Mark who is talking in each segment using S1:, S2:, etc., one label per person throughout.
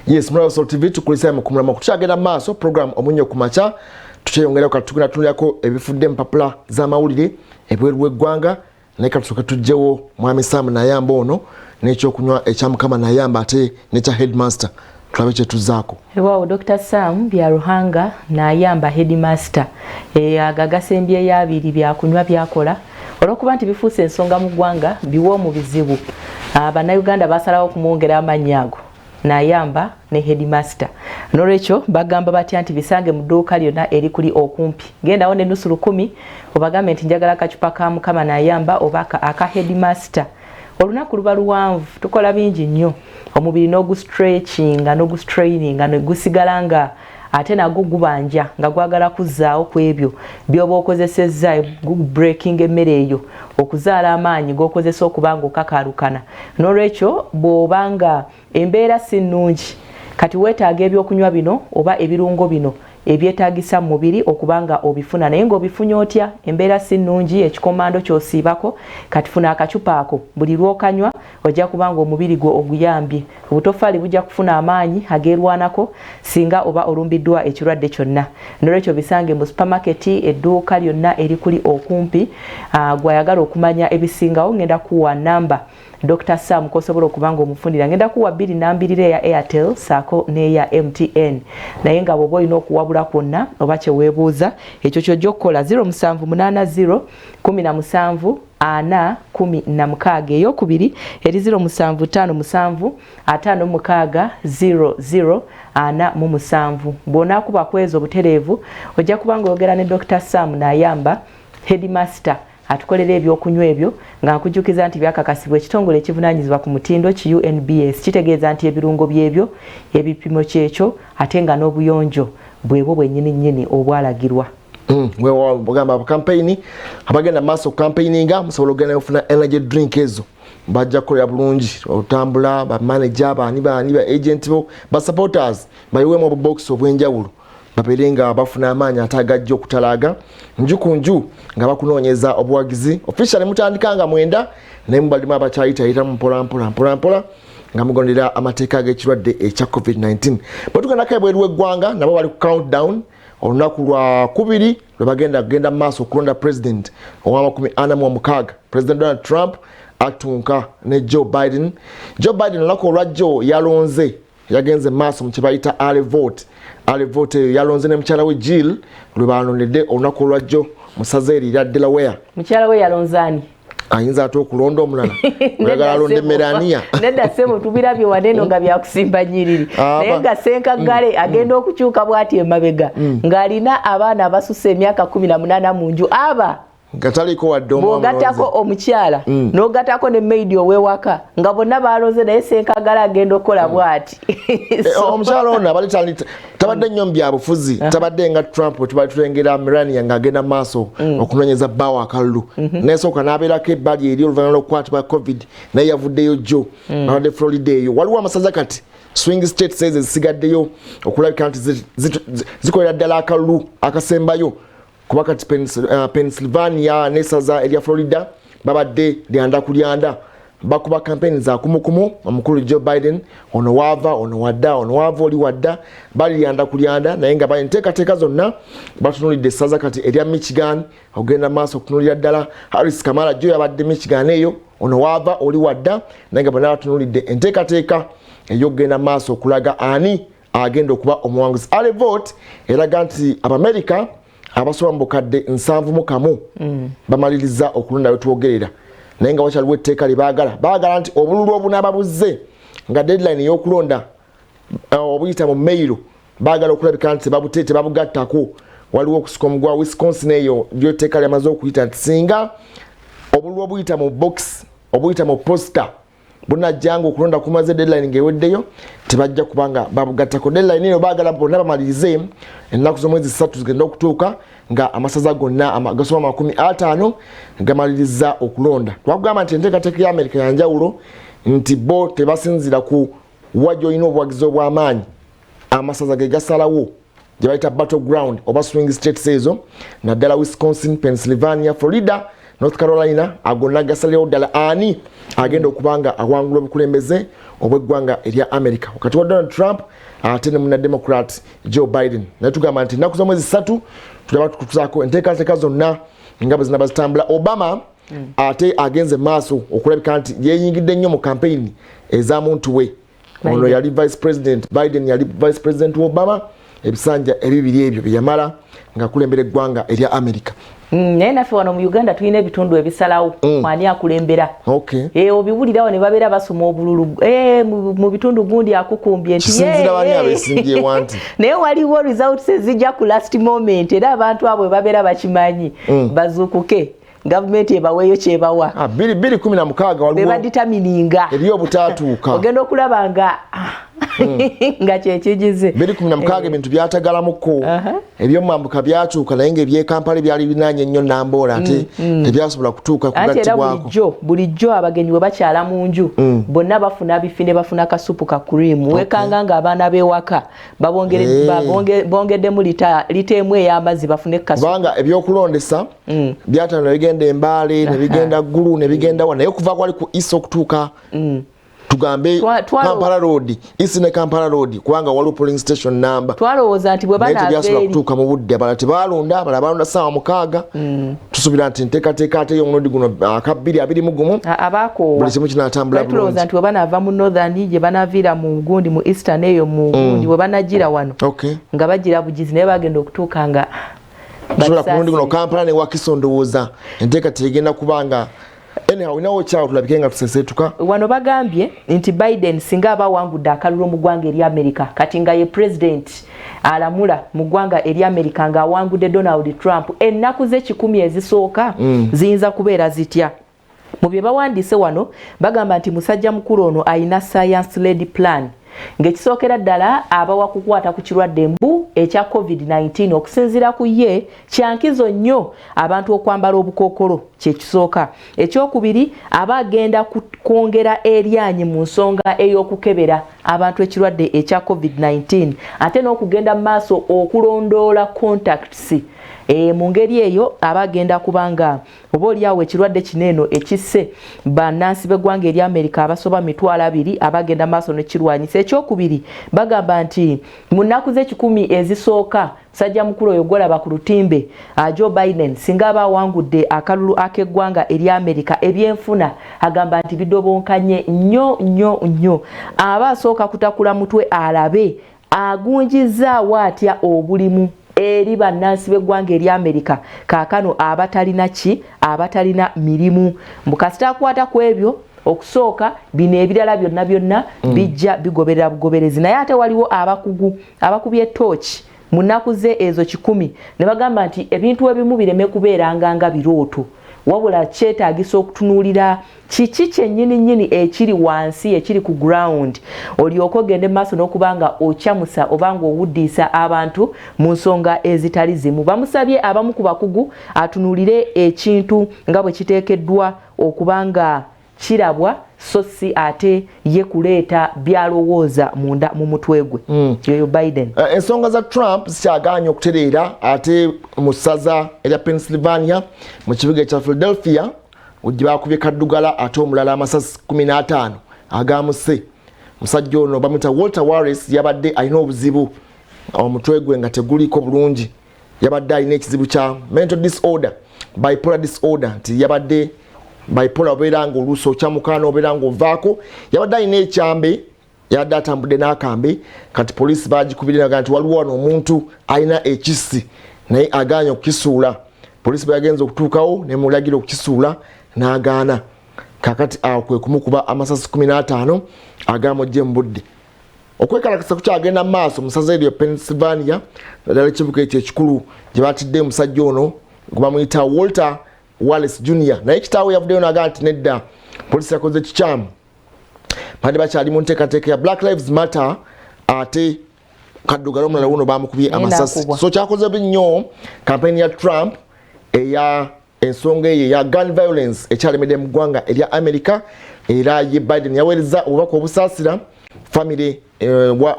S1: Yes, mulaba Salt TV, tukulisa mukumulama kukyagenda maaso. Program Omunyo ku Makya tukyeyongera. Kati tugenda tunulirako ebifudde empapula z'amawulire ebweru w'eggwanga, naye katusooke tugyewo mwami Sam Nayamba ono n'ekyokunywa ekya Mukama Nayamba, ate n'ekya Headmaster, tulabe kyetuzaako.
S2: Waawo, Dr Sam Byaruhanga Nayamba Headmaster, ago agasembyeyo abiri byakunywa byakola. Olwokuba nti bifuuse ensonga mu ggwanga, biwoomu bizibu, Bannayuganda basalawo okumwongera amannya ago, Nayamba ne Headmaster. Nolwekyo bagamba batya nti bisange mu dduuka lyonna erikuli okumpi. Gendawo ne nusu 1,000, obagambe nti njagala akacupa ka Mukama Nayamba oba aka Headmaster. Olunaku luba luwanvu, tukola bingi nnyo, omubiri n'ogustretchinga n'ogustraininga negusigala nga ate nagwo gubanja nga gwagala kuzzaawo ku ebyo byoba okozesezza, breaking emmere eyo okuzaala amaanyi g'okozesa okuba nga okakaalukana. N'olwekyo bw'oba nga embeera si nnungi, kati weetaaga ebyokunywa bino oba ebirungo bino ebyetaagisa mu mubiri okuba nga obifuna. Naye ng'obifunye otya? Embeera si nnungi, ekikomando ky'osiibako. Kati funa akacupa ako, buli lw'okanywa ojja kuba nga omubiri gwo oguyambye, obutofaali bujja kufuna amaanyi ageerwanako singa oba olumbiddwa ekirwadde kyonna. Nolwekyo bisange mu supamaketi, edduuka lyonna erikuli okumpi. Gwayagala okumanya ebisingawo, ngenda kuwa namba Dr Sam kosobola okuba nga omufunira. Ngenda kuwa bbiri nambirira, eya Airtel saako n'eya MTN. Naye nga bw'oba olina okuwabula kwonna oba kyeweebuuza, ekyo kyojja okukola: 0780 17 4 16. Eyokubiri eri 0757 56 00 47. Bw'onaakuba kwezo obutereevu, ojja kuba nga oyogera ne Dr Sam Nayamba Headmaster, atukolera ebyokunywa ebyo, nga nkujjukiza nti byakakasibwa ekitongole ekivunaanyizibwa ku mutindo ki UNBS. Kitegeeza nti ebirungo byebyo, ebipimo kyekyo, ate nga n'obuyonjo bwebwo bwennyini nnyini obwalagirwa.
S1: Ogamba campaign, abagenda maaso campaigninga, musobola okugenda ofuna energy drink ezo, bajja kukolera bulungi otambula. Bamanager baani baani, ba agent bo, ba supporters, bayiwemu obubox obwenjawulo, babeere nga bafuna amaanyi ate agajja okutalaaga nju ku nju nga bakunoonyeza obuwagizi. Officially mutandika nga 9, naye mubalimu abakyayitayitamu mpola mpola mpola mpola nga mugondera amateeka ag'ekirwadde ekya COVID-19. Bwe tugendako ebweru w'eggwanga, nabo bali ku countdown. Olunaku lwa kubiri lwe bagenda kugenda mu maaso okulonda president owa 46. President Donald Trump atunka ne Joe Biden. Joe Biden olunaku olwajjo yalonze, yagenze maaso mu kyebayita early vote. Early vote eyo yalonze ne mukyala we Jill, lwe balondedde olunaku olwajjo mu ssaza eri erya Delaware.
S2: Mukyala we yalonze ani?
S1: Ayinza ate okulonda omulala, oyagala alonde Melania?
S2: Nedda ssebo, tubirabye waneeno nga byakusimba nyiriri. Naye nga Senkagale agenda okukyuka bw'ati emabega ng'alina abaana abasusse emyaka 18 mu nju aba
S1: nga taliko wadde.
S2: Bw'ogattako omukyala n'ogattako ne maid ow'ewaka, nga bonna balonze, naye Senkagala agenda okukola bw'ati.
S1: Omukyala ono abali tabadde nnyo mu byabufuzi, tabadde nga Trump. Tubali tulengera Melania ng'agenda maaso okunoonyeza bbaawo akalulu, nesooka n'abeerako ebbali eri oluvannyuma lw'okukwatibwa COVID, naye yavuddeyo jjo. Babadde Florida eyo. Waliwo amasaza kati, swing states ezo ezisigaddeyo okulabika nti zikolera ddala akalulu akasembayo, kuba kati Pennsylvania n'essaza erya Florida babadde lyanda ku lyanda, bakuba kampeni za kumukumu. Omukulu Joe Biden ono waava, ono wadda, ono waava, oli wadda, bali lyanda ku lyanda, naye nga bali nteekateeka zonna batunulidde essaza kati erya Michigan, ogenda maaso okutunulira ddala Harris Kamala. Jo yabadde Michigan eyo, ono waava, oli wadda, naye nga bonna batunulidde enteekateeka ey'okugenda maaso okulaga ani agenda okuba omuwanguzi. Early vote eraga nti Abamerika abasoba mu bukadde 71 bamaliriza okulonda wetwogerera, naye nga wakyaliwo etteeka lye baagala. Baagala nti obululu obunaaba buzze nga deadline ey'okulonda obuyita mu mail, baagala okulabika nti tebabugattako. Waliwo okusika omugwa Wisconsin, eyo lyo etteeka lyamaze okuyita nti singa obululu obuyita mu box, obuyita mu posta, bunajjanga okulonda kumaze, deadline ng'eweddeyo, tebajja kubanga babugattako. Deadline eno baagala bonna bamalirize ennaku z'omwezi 3 zigenda okutuuka nga amasaza gonna gasoba 50 gamaliriza okulonda. Twakugamba nti enteekateeka ya Amerika yanjawulo, nti bo tebasinzira ku wa gy'olina obuwagizi obw'amaanyi, amasaza ge gasalawo, gye bayita battle ground oba swing states ezo, naddala Wisconsin, Pennsylvania, Florida. North Carolina, agonna gasalirawo ddala ani agenda okuba nga awangula obukulembeze obw'eggwanga erya America wakati wa Donald Trump ate ne muna Democrat Joe Biden. Naye tugamba nti ennaku z'omwezi 3 tulaba tukutuzaako enteekateeka zonna nga bwe zinaba zitambula. Obama ate agenze maaso okulabika nti yeeyingidde nnyo mu kampeyini eza muntu we ono yali vice president. Biden yali vice president wa Obama ebisanja ebibiri ebyo bye yamala ng'akulembera eggwanga erya America.
S2: Naye naffe wano mu Uganda tulina ebitundu ebisalawo ani akulembera. Obiwulirawo ne babeera basoma obululu mu bitundu gundi akukumbye nti
S1: kisinzira bani abesimbyewo nti
S2: naye waliwo results ezijja ku last moment, era abantu abo babeera bakimanyi bazuukuke, gavumenti ebaweeyo kyebawa.
S1: 2016 waliwo
S2: bebaditamininga
S1: eri obutatuuka.
S2: Ogenda okulaba nga kyekigize.
S1: 2016 ebintu byatagalamuko, ebyomambuka byatuuka, naye ngaebyekampala byali binaanye ennyo Namboola ate tebyasobola kutuuka
S2: kugattibwako. Bulijjo abagenyi bwe bakyala mu nju bonna bafuna bifi ne bafuna kasupu ka cream, wekanga nga abaana b'ewaka bongeddemu lita emu ey'amazzi bafune kasupu.
S1: Kubanga ebyokulondesa byatandika ne bigenda Embaale, ne bigenda Ggulu, ne bigenda wa, naye okuva kwali ku isa okutuuka tugambe Kampala Road isi ne Kampala Road, kubanga waliwo polling station number.
S2: Twalowooza nti bwe
S1: banaaveeri kutuuka mu budde, abalala tebalonda, abalala balonda ssaawa 6. Tusuubira nti nteekateeka ate y'omulundi guno aka 2021
S2: abakoowa
S1: buli kimu kinaatambula
S2: bulungi. Tulowooza nti bwe banaava mu Northern, gye banaaviira mu gundi, mu Eastern eyo mu gundi, bwe banagira wano nga bagira bugizi, naye bagenda okutuuka nga
S1: tusobola ku mulundi guno Kampala ne Wakiso. Ndowooza enteekateeka egenda kubanga anyhow inawo kyawo tulabike nga tusesetuka.
S2: Wano bagambye nti Biden singa aba awangudde akalulu mu ggwanga erya America, kati nga ye president alamula mu ggwanga erya America, ng'awangudde Donald Trump, ennaku ze 100 ezisooka ziyinza kubeera zitya? Mu bye bawandiise wano bagamba nti musajja mukulu ono ayina science led plan, ng'ekisookera ddala abawa kukwata ku kirwadde mbu ekya COVID-19. Okusinziira ku ye, kyankizo nnyo abantu okwambala obukookolo, kyekisooka. Ekyokubiri, aba agenda kwongera eryanyi mu nsonga ey'okukebera abantu ekirwadde ekya COVID-19, ate n'okugenda mu maaso okulondoola contacts. Mu ngeri eyo aba agenda kubanga oba oliawo ekirwadde kino eno ekisse bannansi b'eggwanga erya Amerika abasoba 20,000, abagenda maaso nekirwanyisa. Ekyokubiri, bagamba nti mu nnaku z'ekikumi ezisooka, musajja mukulu oyo gwolaba ku lutimbe, Joe Biden, singa aba awangudde akalulu ak'eggwanga erya Amerika, ebyenfuna agamba nti bidobonkanye nnyo nnyo nnyo. Aba asooka kutakula mutwe alabe agunjizaawo atya obulimu eri bannansi b'eggwanga erya Amerika kaakano abatalina ki, abatalina mirimu. Mbu kasita akwata ku ebyo okusooka, bino ebirala byonna byonna bijja bigoberera bugoberezi. Naye ate waliwo abakugu abakubye ettooki mu nnaku ze ezo 100 ne bagamba nti ebintu ebimu bireme kubeeranga nga birooto, wabula kyetaagisa okutunuulira kiki kyennyini nnyini ekiri wansi, ekiri ku ground, olyoke ogende maaso n'okuba nga okyamusa oba nga owuddiisa abantu mu nsonga ezitali zimu. Bamusabye abamu ku bakugu atunuulire ekintu nga bwe kiteekeddwa okuba nga kirabwa, so si ate ye kuleeta byalowooza munda mu mutwe gwe. Yoyo Biden.
S1: Ensonga za Trump zikyaganye okutereera ate mu ssaza erya Pennsylvania, mu kibuga ekya Philadelphia, gye bakubye kaddugala ate omulala amasasi 15 agamuse. Musajja ono bamwita Walter Wallace, yabadde alina obuzibu, omutwe gwe nga teguliko bulungi, yabadde alina ekizibu kya mental disorder, bipolar disorder, nti yabadde bipolar, obeera nga oluusi okyamuka n'obeera nga ovaako. Yabadde alina ekyambe, yabadde atambudde n'akambe. Kati poliisi bagikubiriraga nti waliwo wano omuntu alina ekisi naye agaanye okukisuula. Poliisi bwe yagenza okutuukawo nemulagira okukisuula n'agaana. Kakati awo kwe kumukuba amasasi 15 agamujje mu budde. Okwekalakasa kukyagenda mu maaso mu ssaza eryo Pennsylvania, naddala ekibuga ekyo ekikulu gye batidde omusajja ono gwe bamuyita Walter Wallace Jr. Naye kitaawe yavuddeyo nagaa nti nedda, poliisi yakoze kikyamu. Badde bakyali mu nteekateeka ya Black Lives Matter, ate kaddugala omulala wuno bamukubye amasasi. So kyakoze nnyo kampeyini ya Trump eya ensonga eyo eya gun violence ekyalemedde mu ggwanga erya America. Era ye Biden yaweereza obubaka obusaasira family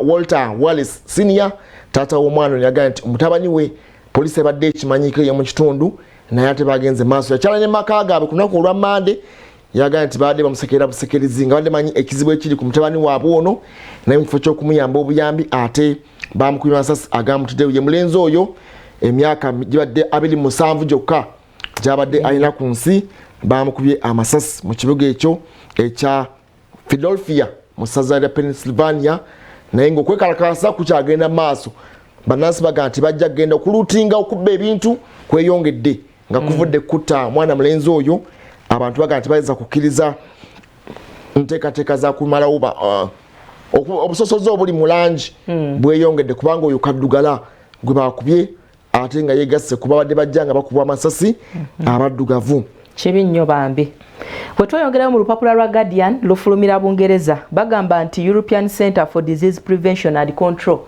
S1: Walter Wallace Senior, taata w'omwana ono. Yagamba nti mutabani we poliisi ebadde ekimanyiko eyo mu kitundu. Naye ate bagenze maaso, yakyala ne maka gaabwe ku lunaku olwa Mande. Yagambye nti babadde bamusekerera busekerezi, nga badde manyi ekizibu ekiri ku mutabani waabwe ono, naye mu kifo ky'okumuyamba obuyambi, ate bamukubye masasi agamutuddeyo. Ye mulenzi oyo emyaka gibadde 27 gyokka gyabadde alina ku nsi. Bamukubye amasasi mu kibuga ekyo ekya Philadelphia mu ssaza lya Pennsylvania. Naye ngaokwekalakasa kukyagenda maaso, bannansi baga nti bajja kugenda okulootinga, okubba ebintu kweyongedde nga kuvudde kutta mwana mulenzi oyo. Abantu baga nti bayinza kukkiriza nteekateeka za kumalawo obusosoze obuli mu langi bweyongedde, kubanga oyo kaddugala gwe bakubye, ate nga yegasse kuba badde bajja nga bakubwa amasasi abaddugavu.
S2: Kibi nnyo bambi. Bwe tweyongerayo mu lupapula lwa Guardian, lufulumira Bungereza, bagamba nti European Center for Disease Prevention and Control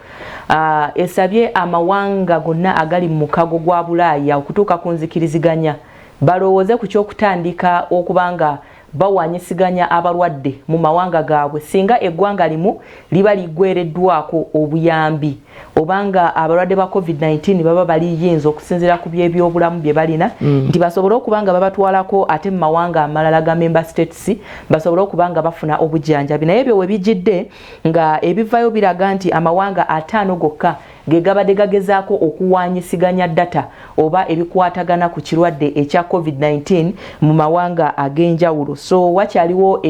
S2: esabye amawanga gonna agali mu mukago gwa Bulaaya okutuuka ku nzikiriziganya, balowooze ku kyokutandika okuba nga bawanyisiganya abalwadde mu mawanga gaabwe, singa eggwanga limu liba liggwereddwako obuyambi obanga abalwadde ba COVID-19 baba baliyinza okusinziira ku byebyobulamu bye balina, nti basobole okuba nga babatwalako ate mu mawanga amalala ga member states, basobole okuba nga bafuna obujjanjabi. Naye ebyo we bijjidde nga ebivaayo biraga nti amawanga 50 gokka ge gabadde gagezaako okuwanyisiganya data oba ebikwatagana ku kirwadde ekya COVID-19 mu mawanga ag'enjawulo. So wakyaliwo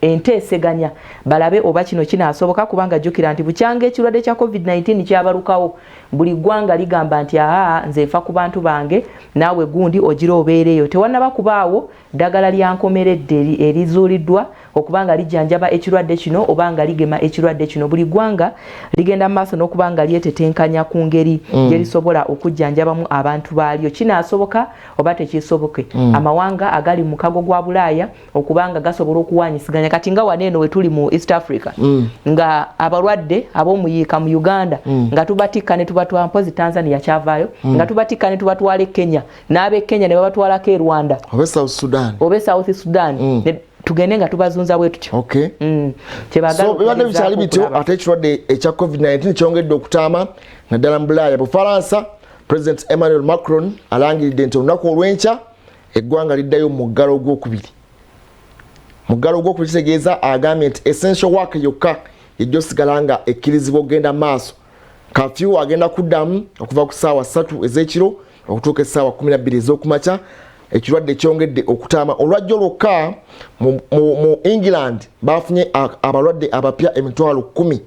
S2: enteeseganya balabe oba kino kinaasoboka, kubanga jjukira nti bukyanga ekirwadde kya COVID-19 kyabalukawo, buli ggwanga ligamba nti, "Aa, nze nfa ku bantu bange, naawe gundi ogira obeereyo." Tewannaba kubaawo ddagala lya nkomeredde erizuuliddwa okuba nga lijjanjaba ekirwadde kino oba nga ligema ekirwadde kino. Buli ggwanga ligenda mu maaso n'okuba nga lyetetenkanya ku ngeri gye lisobola okujjanjabamu abantu baalyo. Kinaasoboka oba tekisoboke amawanga agali mu mukago gwa Bulaaya okuba nga gasobola okuwanyisiganya? Kati nga wano eno wetuli mu East Africa, nga abalwadde ab'omuyiika mu Uganda nga tubatikka ne tubatwala, mpozi Tanzania kyavaayo, nga tubatikka ne tubatwala e Kenya, n'ab'e Kenya ne babatwalako e Rwanda.
S1: Oba South Sudan.
S2: Oba South Sudan. Tugende nga tubazunza bwe tutyo.
S1: So bibadde bikyali bityo, ate ekirwadde ekya COVID-19 kyongedde okutaama naddala mu Bulaaya, Bufalansa. President Emmanuel Macron alangiridde nti olunaku olw'enkya eggwanga liddayo mu muggalo ogwokubiri. Muggalo ogwokubiri kitegeeza, agambye nti essential work yokka ejja osigala nga ekkirizibwa okugenda maaso. Kafyu agenda kuddamu okuva ku ssaawa 3 ez'ekiro okutuuka essaawa 12 ez'okumakya. Ekirwadde kyongedde okutaama. Olwajjo lwokka mu England bafunye abalwadde abapya 10,000.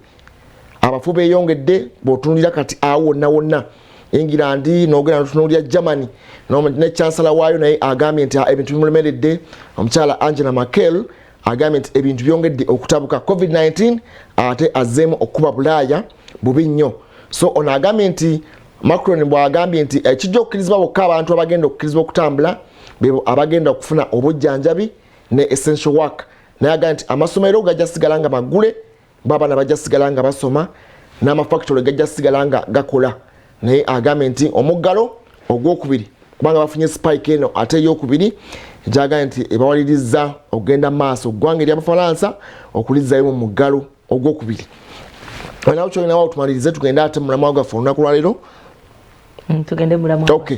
S1: Abafu beeyongedde. Bw'otunulira kati awo wonna wonna England, nogenda notunuulira Germany, ne chancellor waayo naye agambye nti ebintu bimulemeredde. Omukyala Angela Merkel agambye nti ebintu byongedde okutabuka. COVID-19 ate azzeemu okukuba Bulaaya bubi nnyo. So ono agambye nti, Macron bw'agambye nti ekijja okukkirizibwa bokka, abantu abagenda okukkirizibwa okutambula bebo abagenda okufuna obujjanjabi ne essential work. Naye agambye nti amasomero gajja sigala nga maggule, baabaana bajja sigala nga basoma, n'amafactory gajja sigala nga gakola. Naye agambye nti omuggalo ogwokubiri, kubanga bafunye spike eno ate eyokubiri, gyagambye nti ebawaliriza okugenda maaso ggwanga eryabafalansa okulizzayo mu muggalo ogwokubiri. Nawe kyolinawo tumalirize, tugende ate mulamwa gwaffe olunaku lwaleero.
S2: Tugende mulamu.
S1: Okay,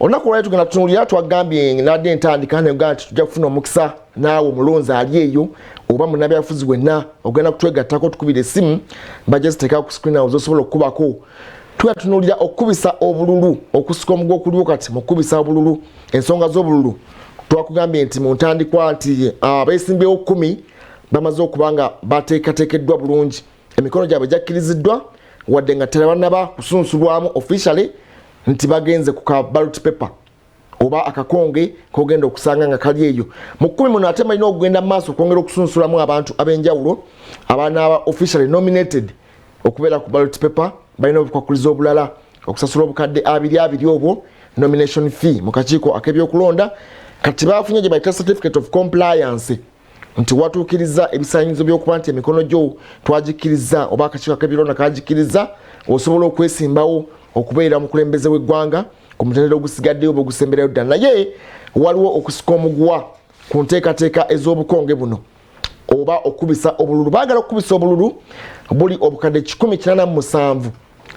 S1: olunaku olwaleero tugenda tutunulira, twagambye nadde entandika negamba nti tujja kufuna omukisa naawe omulonzi ali eyo oba munnabyabufuzi wenna ogenda kutwegattako, tukubira essimu, bajja ziteeka ku screen awo zosobola okukubako. Tugenda tutunulira okukubisa obululu, okusika omuguwa okuliwo kati mu kukubisa obululu, ensonga z'obululu. Twakugambye nti mu ntandikwa nti abeesimbyewo 10 bamaze okuba nga bateekateekeddwa bulungi, emikono gyabwe gyakkiriziddwa, wadde nga tebannaba kusunsulwamu officially nti bagenze ku ka ballot paper oba akakonge kogenda okusanga nga kali eyo. Mu 10 muno ate balina okugenda mu maaso okwongera okusunsulamu abantu ab'enjawulo abanaaba officially nominated okubeera ku ballot paper. Balina obukwakulizo obulala, okusasula obukadde abiri abiri obwo nomination fee mu kakiiko ak'ebyokulonda. Kati bafunye gye bayita certificate of compliance, nti watuukiriza ebisaanyizo by'okuba nti emikono gyo twagikkiriza oba akakiiko ak'ebyokulonda kagikkiriza, osobola okwesimbawo okubeera omukulembeze w'eggwanga ku mutendera ogusigaddeyo oba ogusemberayo ddala. Naye waliwo okusika omuguwa ku nteekateeka ez'obukonge buno oba okubisa obululu. Baagala okukubisa obululu buli obukadde 187.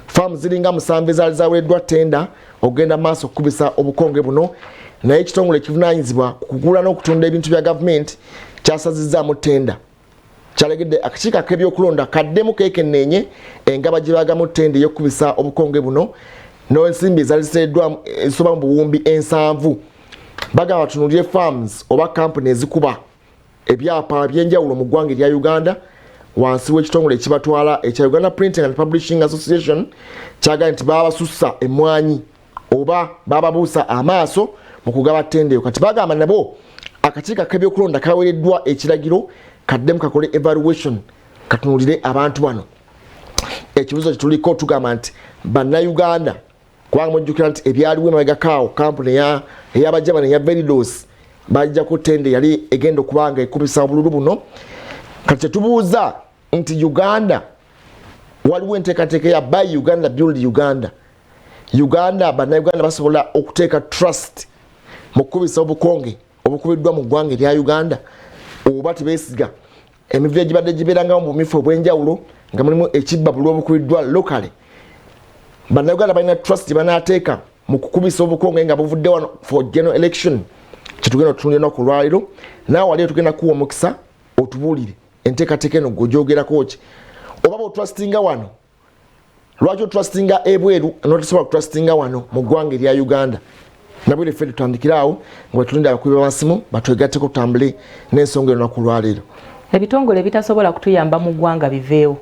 S1: Faamu ziringa 7 ezaali zaweereddwa tenda. okugenda maaso okukubisa obukonge buno, naye ekitongole ekivunaanyizibwa ku kugula n'okutunda ebintu bya gavumenti kyasazizzaamu ttenda. Kyalegedde akakiiko ak'ebyokulonda kaddemu keekenneenye engaba gye baagamu ttenda ey'okukubisa obukonge buno n'ensimbi ezaali ziteereddwamu ezisoba mu buwumbi 70. Bagamba batunuulire firms oba kampuni ezikuba ebyapa ebyenjawulo mu ggwanga erya Uganda wansi w'ekitongole ekibatwala ekya Uganda Printing and Publishing Association. Kyagambye nti babasussa emmwanyi oba bababuusa amaaso mu kugaba ttenda eyo. Kati bagamba nabo akakiiko ak'ebyokulonda kaweereddwa ekiragiro kaddemu kakole evaluation, katunuulire abantu bano. Ekibuzo kyetuliko tugamba nti bannayuganda, kubanga mujjukira nti ebyaliwo emabegakaawo, kampuni ey'Abajamani eya Veridos bajjako tenda yali egenda okuba nga ekubisa obululu buno. Kati kyetubuuza nti Uganda waliwo enteekateeka ya Buy Uganda, Build Uganda. Uganda, bannayuganda basobola okuteeka trust mu kukubisa obukonge obukubiddwa mu ggwanga erya Uganda, oba tebeesiga emivuyo egibadde gibeerangawo mu bumyufu obw'enjawulo nga mulimu ekibba bululu obukubiddwa locally? Bannayuganda balina trust gye banaateeka mu kukubisa obukonge nga buvudde wano for general election? Kyetugenda otutunulira lunaku olwaleero. Naawe waliyo tugenda kuwa omukisa otubuulire enteekateeka eno gweogyogerako ki, oba bwotrustinga wano, lwaki otrustinga ebweru notasobola kutrustinga wano mu ggwanga erya Uganda? Nabwere ffe tutandikire awo nga bwetulinda abakubi b'amasimu batwegatteko tutambule n'ensonga eno lunaku lwaleero.
S2: Ebitongole ebitasobola kutuyamba mu ggwanga biveewo.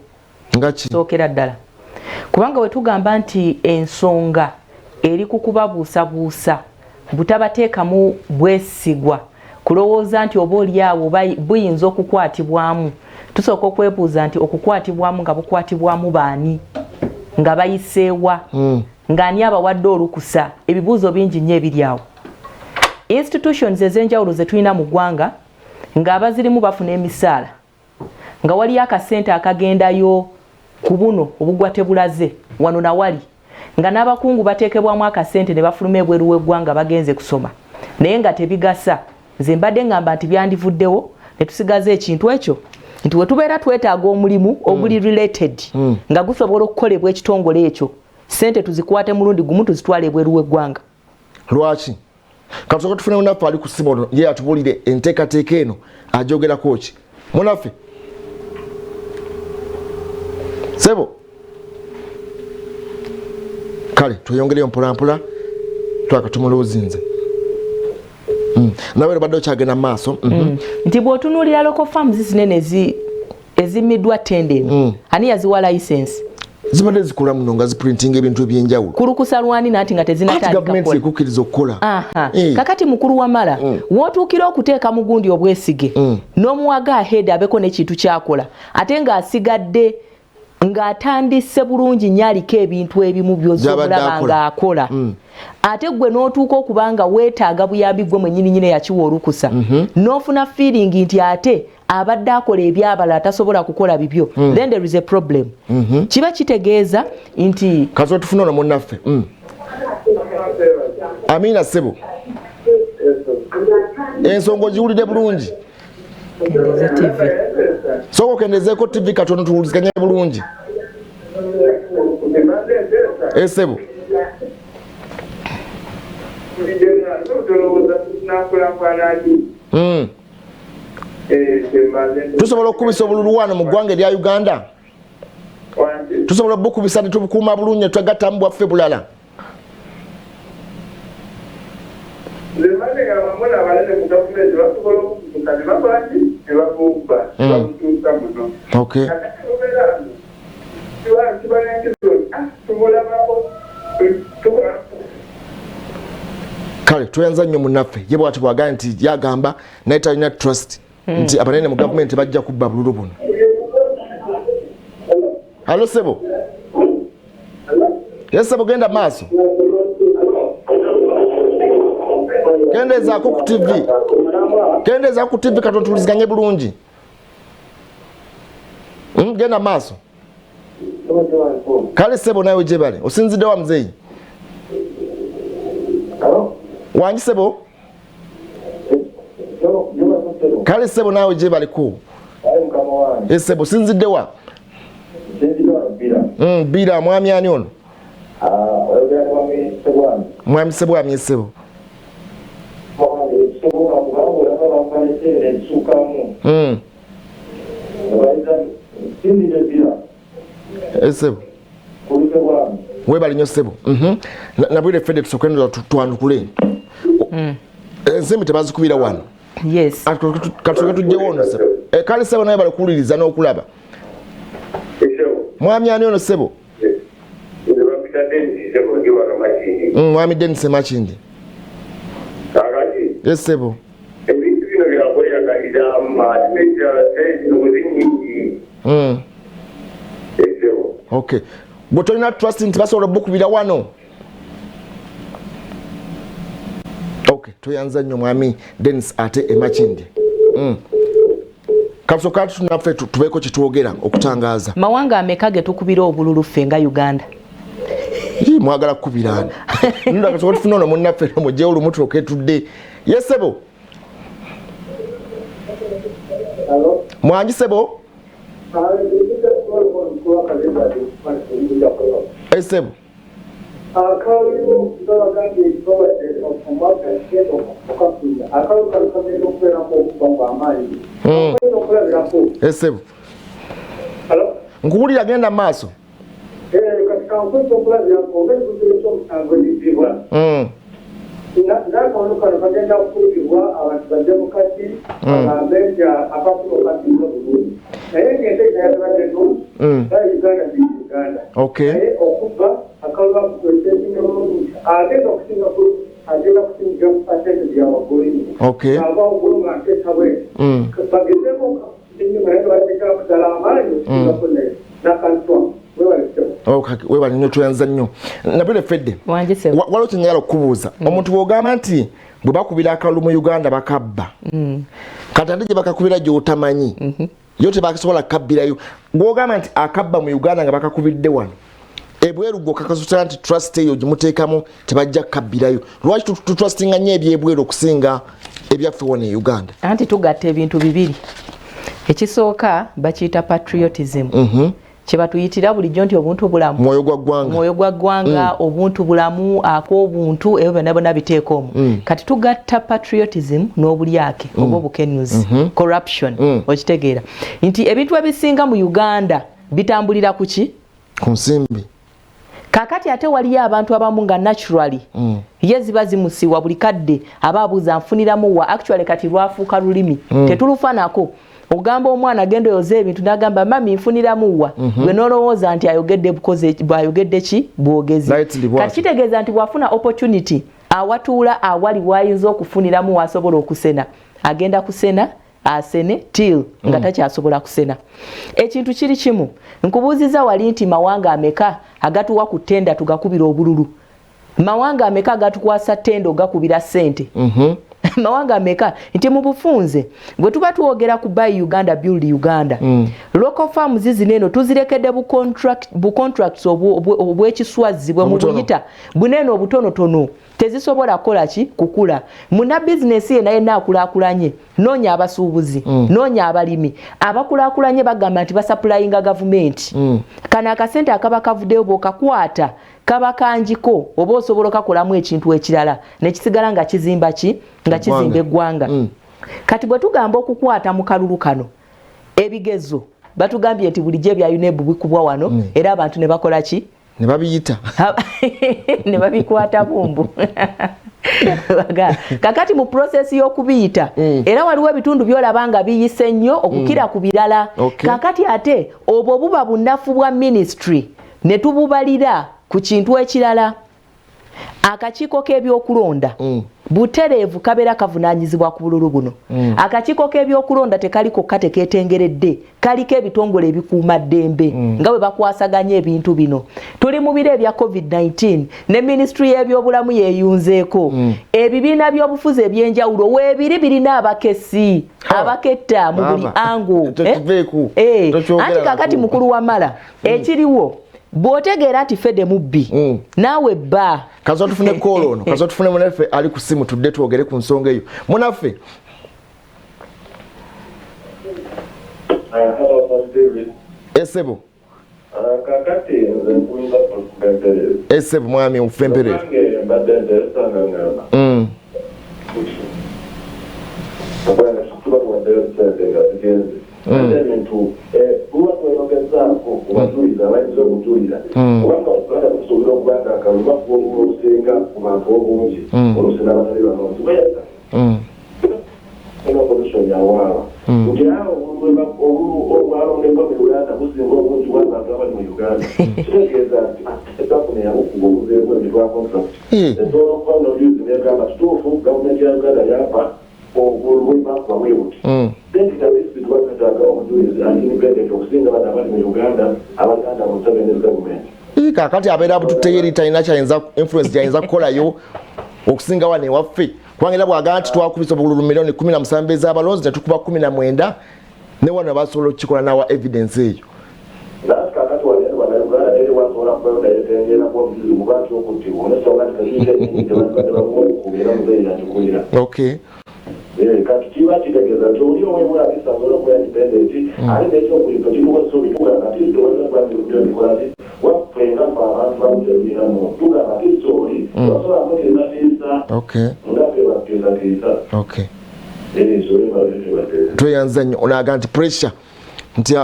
S1: Nga ki?
S2: Sookera ddala, kubanga bwe tugamba nti ensonga eri ku kubabuusabuusa, butabateekamu bwesigwa, kulowooza nti oba oli awo buyinza okukwatibwamu, tusooka okwebuuza nti okukwatibwamu nga bukwatibwamu baani, nga bayiseewa, ng'ani abawadde olukusa? Ebibuuzo bingi nnyo ebiri awo. Institutions ez'enjawulo ze tulina mu ggwanga ng'abazirimu bafuna emisaala, nga waliyo akasente akagendayo ku buno obugwa tebulaze wano nawali, nga n'abakungu bateekebwamu akasente ne bafuluma ebweru w'eggwanga bagenze kusoma, naye nga tebigasa. Nze mbadde ngamba nti byandivuddewo ne tusigaza ekintu ekyo nti we tubeera twetaaga omulimu oguli related nga gusobola okukolebwa ekitongole ekyo, sente tuzikwate mulundi gumu tuzitwale ebweru w'eggwanga.
S1: Lwaki? Katusooka tufune munaffe ali ku ssimu ono, ye atubuulire enteekateeka eno agyogerako ki. Munaffe sebo, kale tweyongereyo mpolampola, twaka tumuluuzinze. Nawe obadde okyagenda mu maaso.
S2: Nti bw'otunuulira local firms zinene ezimiddwa tenda eno, ani yaziwa license?
S1: Zibadde zikola muno nga ziprintinga ebintu ebyenjawulo.
S2: Ku lukusa lwani nanti nga
S1: Ati
S2: tezinatandika
S1: gavumenti
S2: kukola?
S1: ekukkiriza okukola.
S2: Aha.
S1: Eh.
S2: Kakati mukulu wamala wootuukira okuteeka mugundi obwesige n'omuwaga ahead abeko n'ekintu kyakola, ate ng'asigadde ng'atandise bulungi nnyo, aliko ebintu ebimu
S1: By'abadde
S2: by'ozolaba
S1: akola.
S2: ng'akola, ate gwe n'otuuka okuba nga weetaaga buyambi, gwe mwennyini nyini yakiwa olukusa, n'ofuna feeling nti ate abadde akola ebyabalala tasobola kukola bibyo, then there is a problem. Kiba kitegeeza nti
S1: Kasobola tufune ono munnaffe. Amiina ssebo, ensonga ogiwulidde bulungi?
S2: Kendeeza TV.
S1: Sooka okendezeeko TV katono tuwuliziganye bulungi. Esebo. Tusobola okukubisa obululu wano mu ggwanga erya Uganda? Tusobola obukubisa netubukuuma bulungi netwegattamu bwaffe bulala?
S3: Nze abamu abanene mu gavumenti basobola okutuuka ne bakolaki ne babubba ne babutuusa muno. Kakati bubeera wano kiba n'enkizo tubulabako tukola.
S1: Kale tweyanza nnyo munnaffe. Ye bwati bwagamba nti yagamba naye talina trust nti abanene mu gavumenti bajja kubba bululu buno. Hello sebo. Yes sebo, genda maaso, kendeezaako ku TV, kendeezaako ku TV katono tuwuliziganye bulungi. Genda maaso. Kale sebo, nawe gyebale. Osinzidde wa muzeeyi wangi sebo? Kale sebo, naawe gyebaleko. Esebo, sinzidde wa? Bira. Mwami ani ono? Mwami Sebwami ssebo. Ssebo. Webale nnyo ssebo. Nabwire Fede tusooke twanukule. Ensimbi tebazikubira wano.
S2: Yes.
S1: Katusooke tujjewo ono ssebo. Kale ssebo naye bali kuwuliriza n'okulaba. Mwami ani ono ssebo? Mwami Denis Makindi. Yes ssebo.
S3: Ebintu bino byakweyagalira
S1: Okay. Gwe tolina trust nti basobola okukubira wano? Okay, toyanza nnyo mwami Denis ate Emakindi. Katusooka tunaffe tubeeko kye twogera okutangaza.
S2: Mawanga ameka ge tukubira obululu ffe nga Uganda?
S1: Mwagala kukubira ani? Nno kasooka tufune ono munnaffe mugyewo olumu tulyoke tudde. Yes ssebo. Mwangi ssebo. Ssebo. Ssebo. Nkuwulira genda maaso. Okay. Okay. Okay, webale nnyo tweyanza nnyo. Nabwire Fedde. Waliwo kye njagala okukubuuza. Omuntu bw'ogamba nti bwe bakubira akalulu mu Uganda bakabba. Kati ate gye bakakubira gy'otamanyi. Yo tebasobola kukabbirayo. Bw'ogamba nti akabba mu Uganda nga bakakubidde wano. Ebweru gwo kakasusa nti trust eyo gimuteekamu tebajja kukabbirayo. Lwaki tutrustinga nnyo ebyebweru okusinga ebyaffe wano e Uganda?
S2: Anti tugatta ebintu bibiri. Ekisooka bakiyita patriotism. Kye batuyitira bulijjo nti obuntu bulamu.
S1: Mwoyo gwa ggwanga.
S2: Mwoyo gwa ggwanga, obuntu bulamu, ak'obuntu, ebyo byonna byonna biteeka omwo. Kati tugatta patriotism n'obulyake oba obukenuzi, corruption, okitegeera. Nti ebintu ebisinga mu Uganda bitambulira ku ki?
S1: Ku nsimbi.
S2: Kakati ate waliyo abantu abamu nga naturally ye ziba zimusiwa buli kadde aba abuuza nfuniramu wa, actually kati lwafuuka lulimi tetulufanako. Ogamba omwana agenda oyoza ebintu n'agamba mami nfuniramu wa, gwe n'olowooza nti ayogedde bukoze bw'ayogedde ki bwogezi. Kati kitegeeza nti bw'afuna opportunity awatuula awali w'ayinza okufuniramu w'asobola okusena, agenda kusena asene till nga takyasobola kusena. Ekintu kiri kimu, nkubuuziza wali nti mawanga ameka agatuwa ku ttenda tugakubira obululu? Mawanga ameka agatukwasa ttenda ogakubira ssente? Mawanga ameka nti mu bufunze bwe tuba twogera ku buy Uganda build Uganda, local farms zino eno tuzirekedde bu contracts obw'ekiswazi bwe mubuyita bunene obutonotono, tezisobola kukola ki kukula. Muna bizinesi yenna yenna akulaakulanye, noonya abasuubuzi, noonya abalimi abakulaakulanye, bagamba nti basapulayinga gavumenti. Kano akasente akaba kavuddeyo bw'okakwata kaba kangiko, oba osobola okakolamu ekintu ekirala nekisigala nga kizimba ki, nga kizimba eggwanga. Kati bwe tugamba okukwata mu kalulu kano ebigezo, batugambye nti bulijjo ebya UNEB bikubwa wano, era abantu ne bakola ki?
S1: Ne babiyita.
S2: Ne babikwata bumbu. Kakati mu process y'okubiyita, era waliwo ebitundu by'olaba nga biyise nnyo okukira ku birala. Kakati ate obwo buba bunafu bwa ministry ne tububalira ku kintu ekirala. Akakiiko k'ebyokulonda butereevu kabeera kavunaanyizibwa ku bululu buno. Akakiiko k'ebyokulonda tekali kokka, tekeetengeredde, kaliko ebitongole ebikuuma ddembe nga bwe bakwasaganya ebintu bino. Tuli mu biro ebya COVID-19 ne minisitule y'ebyobulamu yeeyunzeeko. Ebibiina by'obufuzi ebyenjawulo weebiri birina abakesi abaketta mu buli ango. Anti kakati mukulu wamala ekiriwo bw'otegeera nti Fede mubbi, naawe bba.
S1: Kazo tufune call ono, kazo tufune munaffe ali ku simu tudde twogere ku nsonga eyo. Munaffe. Esebo.
S3: Kakati nze nkulinza ku mperezo.
S1: Esebo mwami ofemperezo.
S3: Mbadde nteesa nga ngamba kubanga tuba tuwaddeyo ssente nga zigenze, ate ebintu tuba tweyogezaako kubajuliza abayinza okujulira, kubanga Uganda tusuubira okuba nga akalulu bakuba obululu obusinga ku bantu obungi, oluusi n'abatali balonzi bweza opposition yawaaba nti awo obululu obwalondebwa mu Uganda businga obungi bw'abantu abali mu Uganda, kitegeeza nti ekampuni yabukuba obuveeko ebitwa contract esobola okuba nojuzi negamba kituufu gavumenti ya Uganda yampa obululu bwebakuba bwe buti. Then tuba twetaaga obujulizi ali independent okusinga bano abali mu Uganda abaganda mu Museveni's government.
S1: Kakati abeera bututteyo eri, talina kyayinza influence gyayinza kukolayo okusinga wano ewaffe, kubanga era bwagamba nti twakubisa obululu 17 million ez'abalonzi ne tukuba 19, ne wano basobola okukikola nawa evidence eyo.
S3: Nati kakati wali bannayuganda eri wasobola kubayo nayetengerako obujulizi kuba nti okuttibwa olwensonga nti kakiika enyini tebabadde bamukuba era muzeeyi yakikulira. Kati kiba kitegeeza nti oli owebula asobola okuba independent, ate n'ekyokubiri kituwa essuubi, tugamba nti tobikola nti waffe nga ffe abantu bamutegeeramu, tugamba nti sooli tosobola kutiisatiisa nga ffe batiisatiisa.
S1: Tweyanza nnyo. Onaga nti pressure nti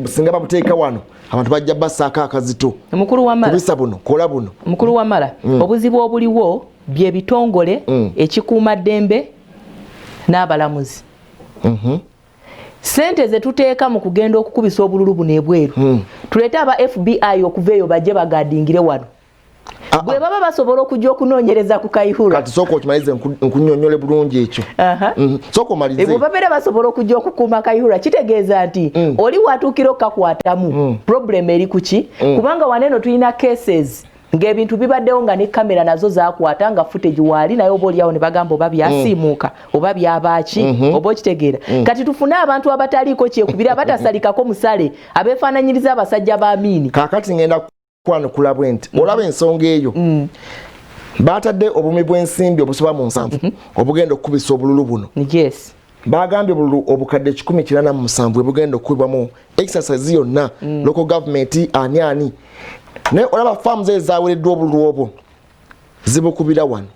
S1: singa babuteeka wano abantu bajja basaako akazito.
S2: Mukulu Wamala.
S1: Kubisa buno, kola buno.
S2: Mukulu Wamala, obuzibu obuliwo byebitongole ekikuuma ddembe n'abalamuzi. Sente zetuteeka mu kugenda okukubisa obululu buno ebweru, tuleete aba FBI okuva eyo bajje bagadingire wano, bwe baba basobola okujja okunoonyereza ku Kayihura.
S1: Kati sooka okimalize, nkunyonyole bulungi ekyo. Sooka omalize.
S2: Bwe babeera basobola okujja okukuuma Kayihura, kitegeeza nti oli watuukira okukakwatamu, problem eri kuki? Kubanga waneeno tulina cases ng'ebintu bibaddewo nga ne kamera nazo zakwata nga footage waali, naye oba oliawo ne bagamba oba byasiimuuka oba byabaaki, oba okitegeera. Kati tufune abantu abataliiko kyekubira, abatasalikako musale, abeefaananyiriza abasajja ba Amiini.
S1: Kaakati ngenda kwanukula bwe nti, olaba ensonga eyo, batadde obumi bw'ensimbi obusoba mu 70 obugenda okukubisa obululu buno. Bagambye obululu obukadde 187 ebugenda okukubibwamu exercise yonna, local government, ani ani, naye olaba firms ezawereddwa obululu obwo zibukubira wano.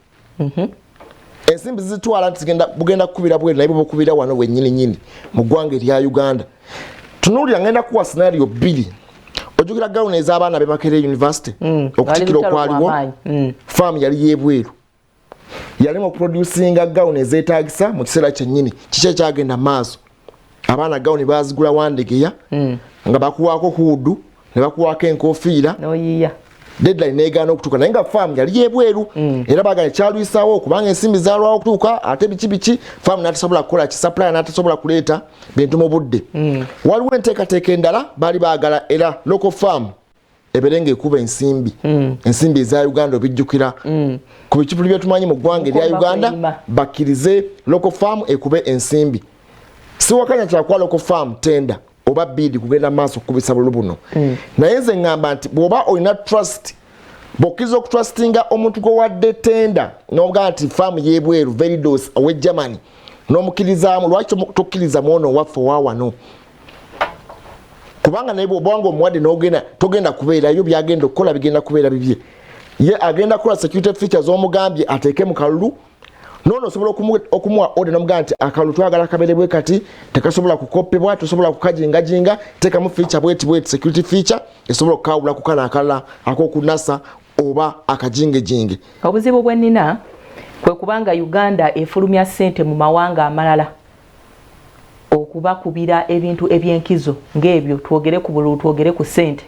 S1: Ensimbi zitwala nti bugenda kukubira bweru, naye bubukubira wano bwennyini nyini mu ggwanga erya Uganda. Tunuulira, ngenda kuwa scenario bbiri. Ojjukira gawuni ez'abaana b'e Makerere University, okutikira okwaliwo, firm yali yebweru, yali mu producinga gawuni ezeetagisa mu kiseera kyennyini. Kiki ekyagenda maaso? Abaana gawuni bazigula Wandegeya, nga bakuwaako hood ne bakuwaako enkofiira.
S2: Noyiya.
S1: Deadline negaana okutuuka, naye nga firm yali yebweru. Era bagala kyalwisaawo kubanga ensimbi zalwawo okutuuka, ate biki biki, firm natasobola kukola ki, supplier natasobola kuleeta bintu mu budde. Waliwo enteekateeka endala, baali baagala era local firm ebeere nga ekuba ensimbi, ensimbi eza Uganda. Obijjukira ku bikipuli byetumanyi mu ggwanga erya
S2: Omukomba
S1: Uganda,
S2: kwerima.
S1: Bakkirize local firm ekube ensimbi. Siwakanya kyakuwa local firm tender oba bid kugenda maaso okukubisa bululu buno, naye nze ŋŋamba nti bw'oba olina trust, bw'okkiriza okutrustinga omuntu gwewadde tender n'ogamba nti firm y'ebweru, Veridos owe Germany, n'omukkirizaamu, lwaki tokkiriza mwono owaffe owa wano? Kubanga naye bw'obanga omuwadde n'ogenda, togenda kubeerayo, byagenda okukola bigenda kubeera bibye. Ye agenda kukola security features omugambye ateeke mu kalulu. Noono osobola okumuwa order nomugamba nti akalulu twagala kabeere bwe kati, tekasobola kukopebwa, tosobola kukajingajinga, teekamu feature bweti bweti, security feature esobola okukawula ku kano akalala ak'okunasa oba akajingejinge.
S2: Obuzibu bwe nnina kwe kubanga Uganda efulumya ssente mu mawanga amalala okubakubira ebintu ebyenkizo ng'ebyo, twogere ku bululu, twogere ku ssente,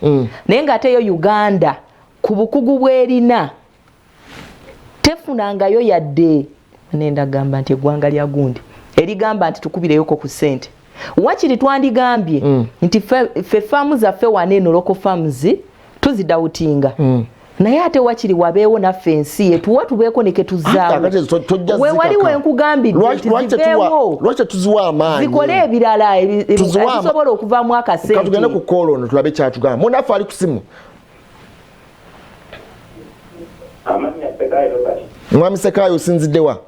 S2: naye ng'ate yo Uganda ku bukugu bw'erina tefunangayo yadde. Nendagamba nti eggwanga lya gundi erigamba nti tukubireyoko ku ssente, wakiri twandigambye nti ffe firm zaffe wano eno, local firms, tuzidoubtinga, naye ate wakiri wabeewo naffe ensi etuwa tubeeko ne ketuzaawo.
S1: Kakati ezo tojja
S2: we wali
S1: zikaka.
S2: Wenkugambidde nti ziveewo.
S1: Lwaki tetuziwa amaanyi?
S2: Zikole ebirala ebisobola okuvaamu
S1: Katugende
S2: akasente.
S1: Ku call ono tulabe kyatugamba. Munaffe ali ku simu.
S3: Amannya Sekayo Robert.
S1: Mwami Sekayo, osinzidde wa?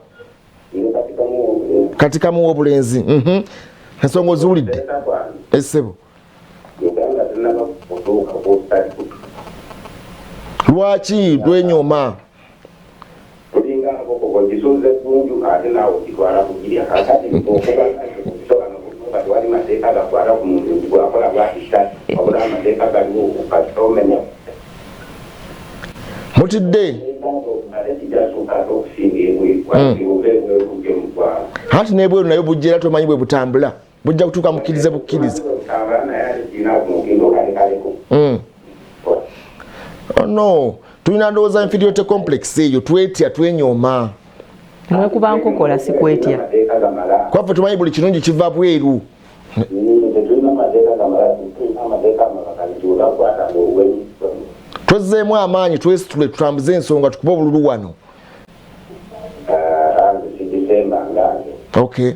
S3: Ndi Katikamu.
S1: Kati kamuwa obulenzi. Ensonga oziwulidde?
S3: Okuteesa kwange,
S1: Essebo.
S3: Uganda tenaba kutuuka ku start.
S1: Lwaki lwenyooma?
S4: Ogisuuza eggunju ate naawe ogitwala kugirya. Kakati okugamba nti okusobola nga tewali mateeka gakwata ku muntu nti bw'akola bw'ati, wabula amateeka galiwo kati omenya.
S1: Mutidde.
S4: Ate kijasuuka ate okusinga ebweru, oba ebweru bujje mu ggwanga.
S1: Anti n'ebweru nayo bujja, era tomanyi bwe butambula, bujja kutuuka mukkirize bukkiriza.
S4: Butambula, naye ate kirina ku mutindo kalekaleko.
S1: Oh no, tulina ndowooza inferiority complex eyo, twetya, twenyooma.
S2: Mwekuba nkokola, si kwetya.
S4: Amateeka gamala.
S1: Kwaffe tumanyi buli kirungi kiva bweru.
S4: Tetulina mateeka gamala, tulina amateeka amakakali nti webakwata ngaowenyi.
S1: Twezzeemu amaanyi, twesitule, tutambuze ensonga, tukube obululu wano.
S4: Nze sigisemba ngange.
S1: Okay,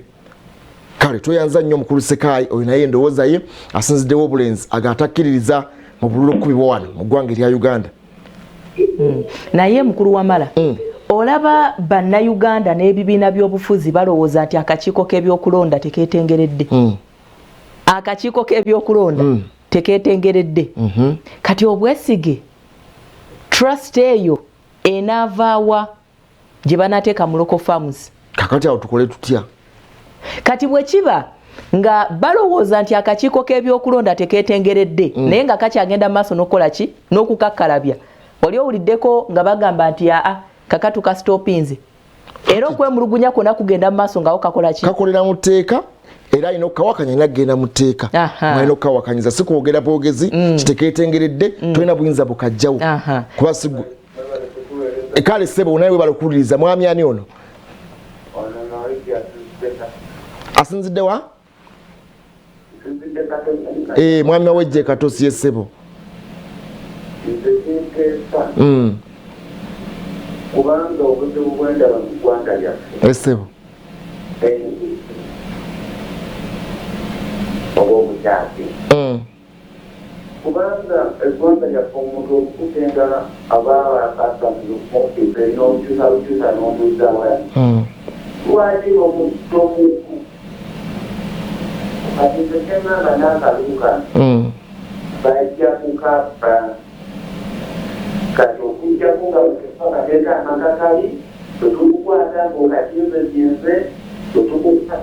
S1: kale tweyanza nnyo omukulu Sekaayi oyo, naye endowooza ye asinziddewo obulenzi aga atakkiririza mu bululu okukubibwa wano mu ggwanga erya Uganda.
S2: Naye mukulu Wamala, olaba bannayuganda n'ebibiina by'obufuzi balowooza nti akakiiko k'ebyokulonda tekeetengeredde. Akakiiko k'ebyokulonda tekeetengeredde. Kati obwesige, trust eyo enaavaawa gye banateeka mu local farms?
S1: Kakati awo tukole tutya?
S2: Kati bwe kiba nga balowooza nti akakiiko k'ebyokulonda tekeetengeredde, naye nga kakyagenda maaso n'okukola ki, n'okukakkalabya, oli owuliddeko nga bagamba nti aa, kakatu kasitopinze, era okwemulugunya kwonna kugenda mu maaso nga wo kakola ki?
S1: Kakolera mu tteeka, era alina okukawakanya, alina kugenda mu tteeka. Alina okukawakanyisa, si kwogera bwogezi kitekeetengeredde. Tolina buyinza bukajjawo. Kuba si kale ssebo, naye webala okuwuliriza. Mwami ani ono? Asinzidde wa? Mwami Wawejje Katosi, ye ssebo.
S3: Nze kinteesa, kubanga obuzibu bwendaba mu ggwanga lyaffe,
S1: Esebo.
S3: Enguzi oba obukyasi, kubanga eggwanga lyaffe omuntu okukutenga aba akasanzuofiisi n'obukyusa bukyusa n'omuzaawa, lwaki tomuku? Kati nze kyeŋŋamba, n'akalulu kano bajja kukabba. Kati okujjako nga amateeka amakakali, bwe tukukwata ng'okakinzekinze, bwe tukukwata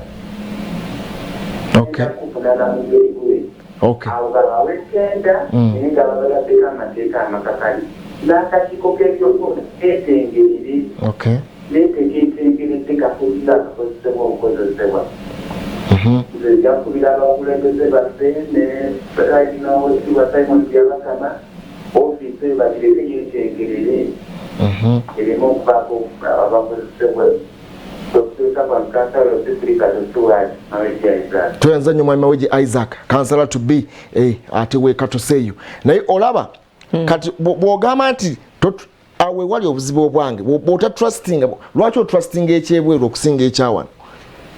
S3: kufunana mu ngeri bwe awo babawe tenda, naye nga babagaddeko amateeka amakakali n'akakiiko k'ebyokulonda keetengerere, naye tekeetengeredde, kakozesa akakozesebwa obukozesebwa. Nze nja kukubira abakulembeze baffe ne Owekitiibwa Simon Byabakama, ofiisi eyo bagireke yeetengerere, ereme okubaako abakozesebwa. Okutuusa kwa kansala Osifirika Tosuwad Mawejje Isaac.
S1: Tweyanza nnyo mwami Mawejje Isaac, kansala to be, ate wekatoseeyo. Naye olaba kati bw'ogamba nti awo ewali obuzibu obwange, bw'otatrustinga, lwaki otrustinga ekyebweru okusinga ekyawano?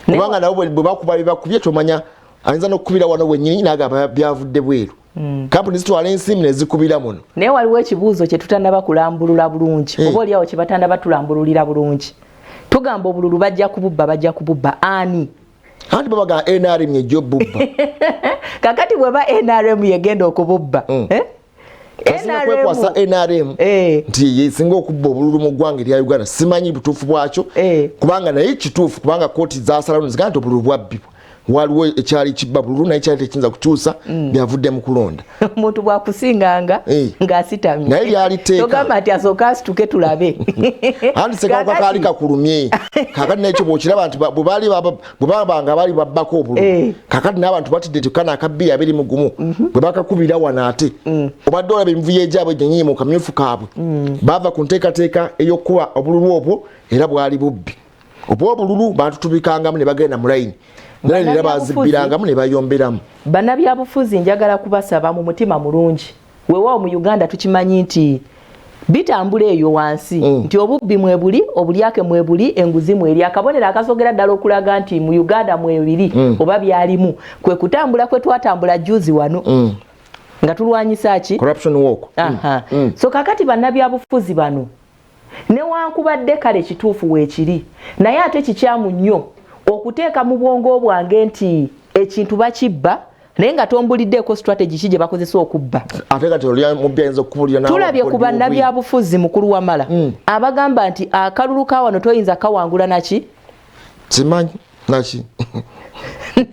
S1: Kubanga nabo bwe bakuba bebakubye, tomanya, ayinza n'okukubira wano wennyini nagamba byavudde bweru. Kampuni zitwala ensimbi nezikubira muno.
S2: Naye waliwo ekibuuzo kye tutannaba kulambulula bulungi, oba oliawo kye batannaba tulambululira bulungi. Tugamba obululu bajja kububba, bajja kububba ani?
S1: Anti babaga NRM yejja obubba.
S2: Kakati bweba NRM yegenda okububba, eh?
S1: Asinga kwekwasa NRM nti yesinga okubba obululu mu ggwanga erya Uganda. Simanyi butuufu bwakyo, kubanga naye kituufu, kubanga kooti zasalawo nezigaa nti obululu bwabbibwa. Waliwo ekyali kibba bululu, naye kyali tekiyinza kukyusa byavudde mu kulonda.
S2: Omuntu bwakusinganga ng'asitamye,
S1: Naye lyali tteeka.
S2: togamba nti asooka asituke tulabe.
S1: Anti sekawuka kaali kakulumye. Kakati nekyo bwokiraba nti bwe babanga baali babbako obululu, kakati n'abantu batidde nti kana aka 2021 bwe bakakubira wano, ate obadde olaba emivuyo egyabwe gyenyini mu kamyufu kaabwe, baava ku nteekateeka ey'okukuba obululu obwo, era bwali bubbi oba obululu bantutubikangamu ne bagenda mu layini layini, era bazibbirangamu ne bayomberamu.
S2: Bannabyabufuzi, njagala kubasaba mu mutima mulungi. Weewaawo mu Uganda tukimanyi nti bitambula eyo wansi, nti obubbi mwebuli, obulyake mwebuli, enguzi mweri. Akabonero akasogera ddala okulaga nti mu Uganda mwebiri oba byalimu kwe kutambula kwe twatambula juzi wano nga tulwanyisa ki?
S1: Corruption walk.
S2: Aha. So kakati bannabyabufuzi bano, newankubadde kale kituufu weekiri, naye ate kikyamu nnyo okuteeka mu bwongo bwange nti ekintu bakibba. Naye nga tombuliddeeko strategy ki gye bakozesa okubba.
S1: Ate kati oli mubbi ayinza okukubulira
S2: nawe. Tulabye ku bannabyabufuzi, mukulu Wamala, abagamba nti akalulu ka wano toyinza kawangula naki.
S1: Simanyi naki.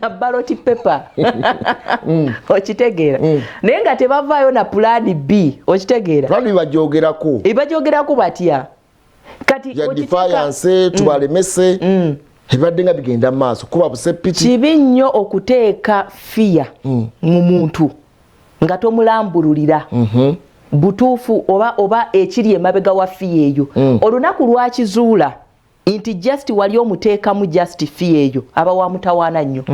S2: Na ballot paper. Okitegeera? Naye nga tebavaayo na plan B, okitegeera?
S1: Plan bagyogerako.
S2: Bagyogerako batya kati?
S1: Ya defiance, tubalemese. Ebadde nga bigenda mu maaso kuba busepiki.
S2: Kibi nnyo okuteeka fear mu muntu nga tomulambululira butuufu oba ekiri emabega wa fear eyo. Olunaku lwakizuula nti just wali omuteekamu just fear eyo, aba wa mutawaana nnyo.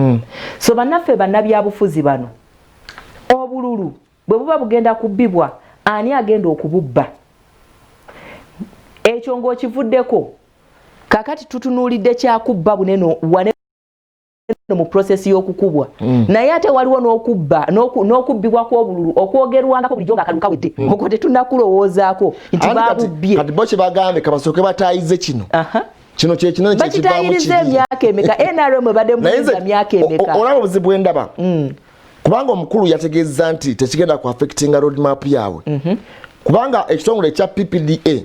S2: So bannaffe bannabyabufuzi bano, obululu bwe buba bugenda kubbibwa, ani agenda okububba? Ekyo ng'okivuddeko, kakati tutunuulidde kyakubba buneno wane mu process y'okukubwa. Naye ate waliwo n'okubba n'okubbibwa kw'obululu okwogerwangako bulijjo nga akalulu kawedde. Okwo tetunnakulowoozaako nti babubbye.
S1: Kati bo kyebagambe, kabasooke bataayize kino. Kino kyekinene.
S2: Bakitayiriza emyaka emeka? NRM ebadde muyinza myaka emeka?
S1: Olaba obuzibu bwendaba, kubanga omukulu yategeeza nti tekigenda ku affectinga roadmap yaabwe, kubanga ekitongole ekya PPDA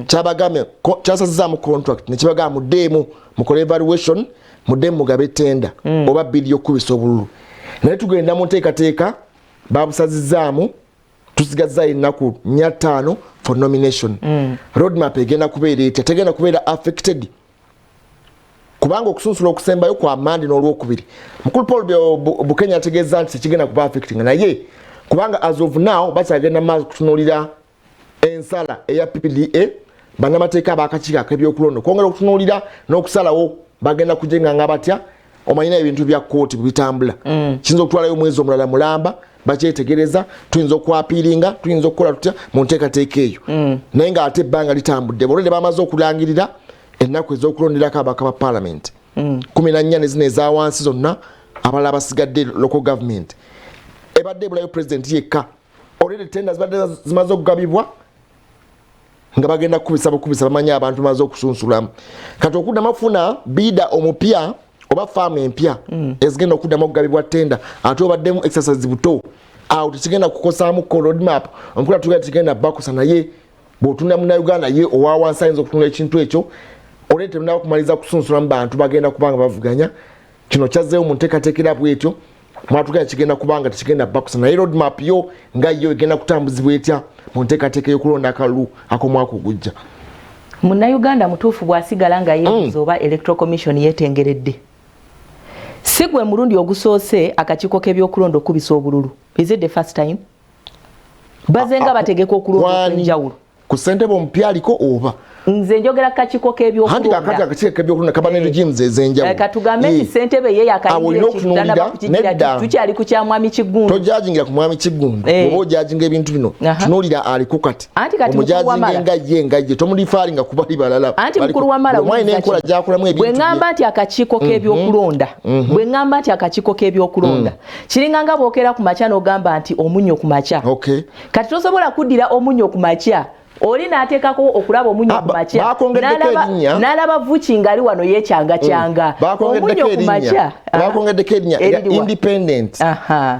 S1: kyabagambye, kyasazizaamu contract nekibagamba muddeemu mukole evaluation, muddeemu mugabe tender oba bid y'okukubisa obululu. Naye tugenda mu nteekateeka, babusazizaamu, tusigazzayo ennaku 500 for nomination. Roadmap egenda kubeera etya? Tegenda kubeera affected, kubanga okusunsula okusembayo kwa Mande n'Olwokubiri. Mukulu Paul Bukenya ategeeza nti tekigenda kuba affecting, naye kubanga as of now bakyagenda maaso kutunuulira ensala eya PPDA, bannamateeka abakakiiko ak'ebyokulonda okwongera okutunuulira n'okusalawo bagenda kujenganga batya. Omanyina ebintu bya kooti bwe bitambula, kiyinza okutwalayo omwezi omulala mulamba bakyetegereza, tuyinza okwappealinga, tuyinza okukola tutya mu nteekateeka eyo. Naye ng'ate ebbanga litambudde, olwedde bamaze okulangirira ennaku ez'okulonderako ababaka ba paalamenti 14 ne zino eza wansi zonna, abalala basigadde local government, ebadde ebulayo pulezidenti yekka. Already tender zibadde zimaze okugabibwa nga bagenda kukubisa bukubisa, bamanyi abantu bamaze okusunsulamu. Kati okuddamu okufuna bidder omupya oba firm empya ezigenda okuddamu okugabibwa tender, ate obaddemu exercise buto awo, tekigenda kukosaamu ko roadmap. Omukulu atugenda tekigenda bakosa, naye bw'otunula Munnayuganda ye owa wansi ayinza okutunula ekintu ekyo. Olwedde temunaba kumaliza kusunsulamu bantu bagenda kubanga bavuganya. Kino kyazzeewo mu nteekateeka era bwetyo mwatugenda kigenda kubanga tekigenda bakusa, naye roadmap yo nga yo egenda kutambuzibwa etya mu nteekateeka y'okulonda akalulu ak'omwaka ogujja?
S2: Munnayuganda mutuufu bw'asigala nga yeebuuza oba Electoral Commission yeetengeredde. Si gwe mulundi ogusoose akakiiko k'ebyokulonda okubisa obululu. Is it the first time? Bazenga bategeka okulonda okw'enjawulo.
S1: Ku ssentebe omupya aliko oba?
S2: Nze njogera kakiiko
S1: Anti kakati akakiiko k'ebyokulonda kaba ne regimes ez'enjawulo.
S2: Katugambe nti ssentebe ye
S1: Awo olina okutunuulira nedda.
S2: Tukyali ku kya mwami Kiggundu.
S1: Tojudgingira ku mwami Kiggundu. Oba ojudginga ebintu bino, tunuulira aliko kati.
S2: Anti kati mukulu
S1: Wamala,
S2: omujudginge
S1: nga ye nga ye, tomureferringa ku bali balala.
S2: Anti mukulu Wamala,
S1: omwali n'enkola gyakolamu ebintu
S2: bwe ŋŋamba nti akakiiko k'ebyokulonda, bwe ŋŋamba nti akakiiko k'ebyokulonda kiringa nga bw'okeera ku makya n'ogamba nti omunnyo ku makya. Kati tosobola kuddira omunnyo ku makya oli n'ateekako okulaba omunnyo ku makya n'alaba vuki ng'ali wano yeekyangakyanga.
S1: Omunnyo ku makya. Bakongeddeko erinnya, Independent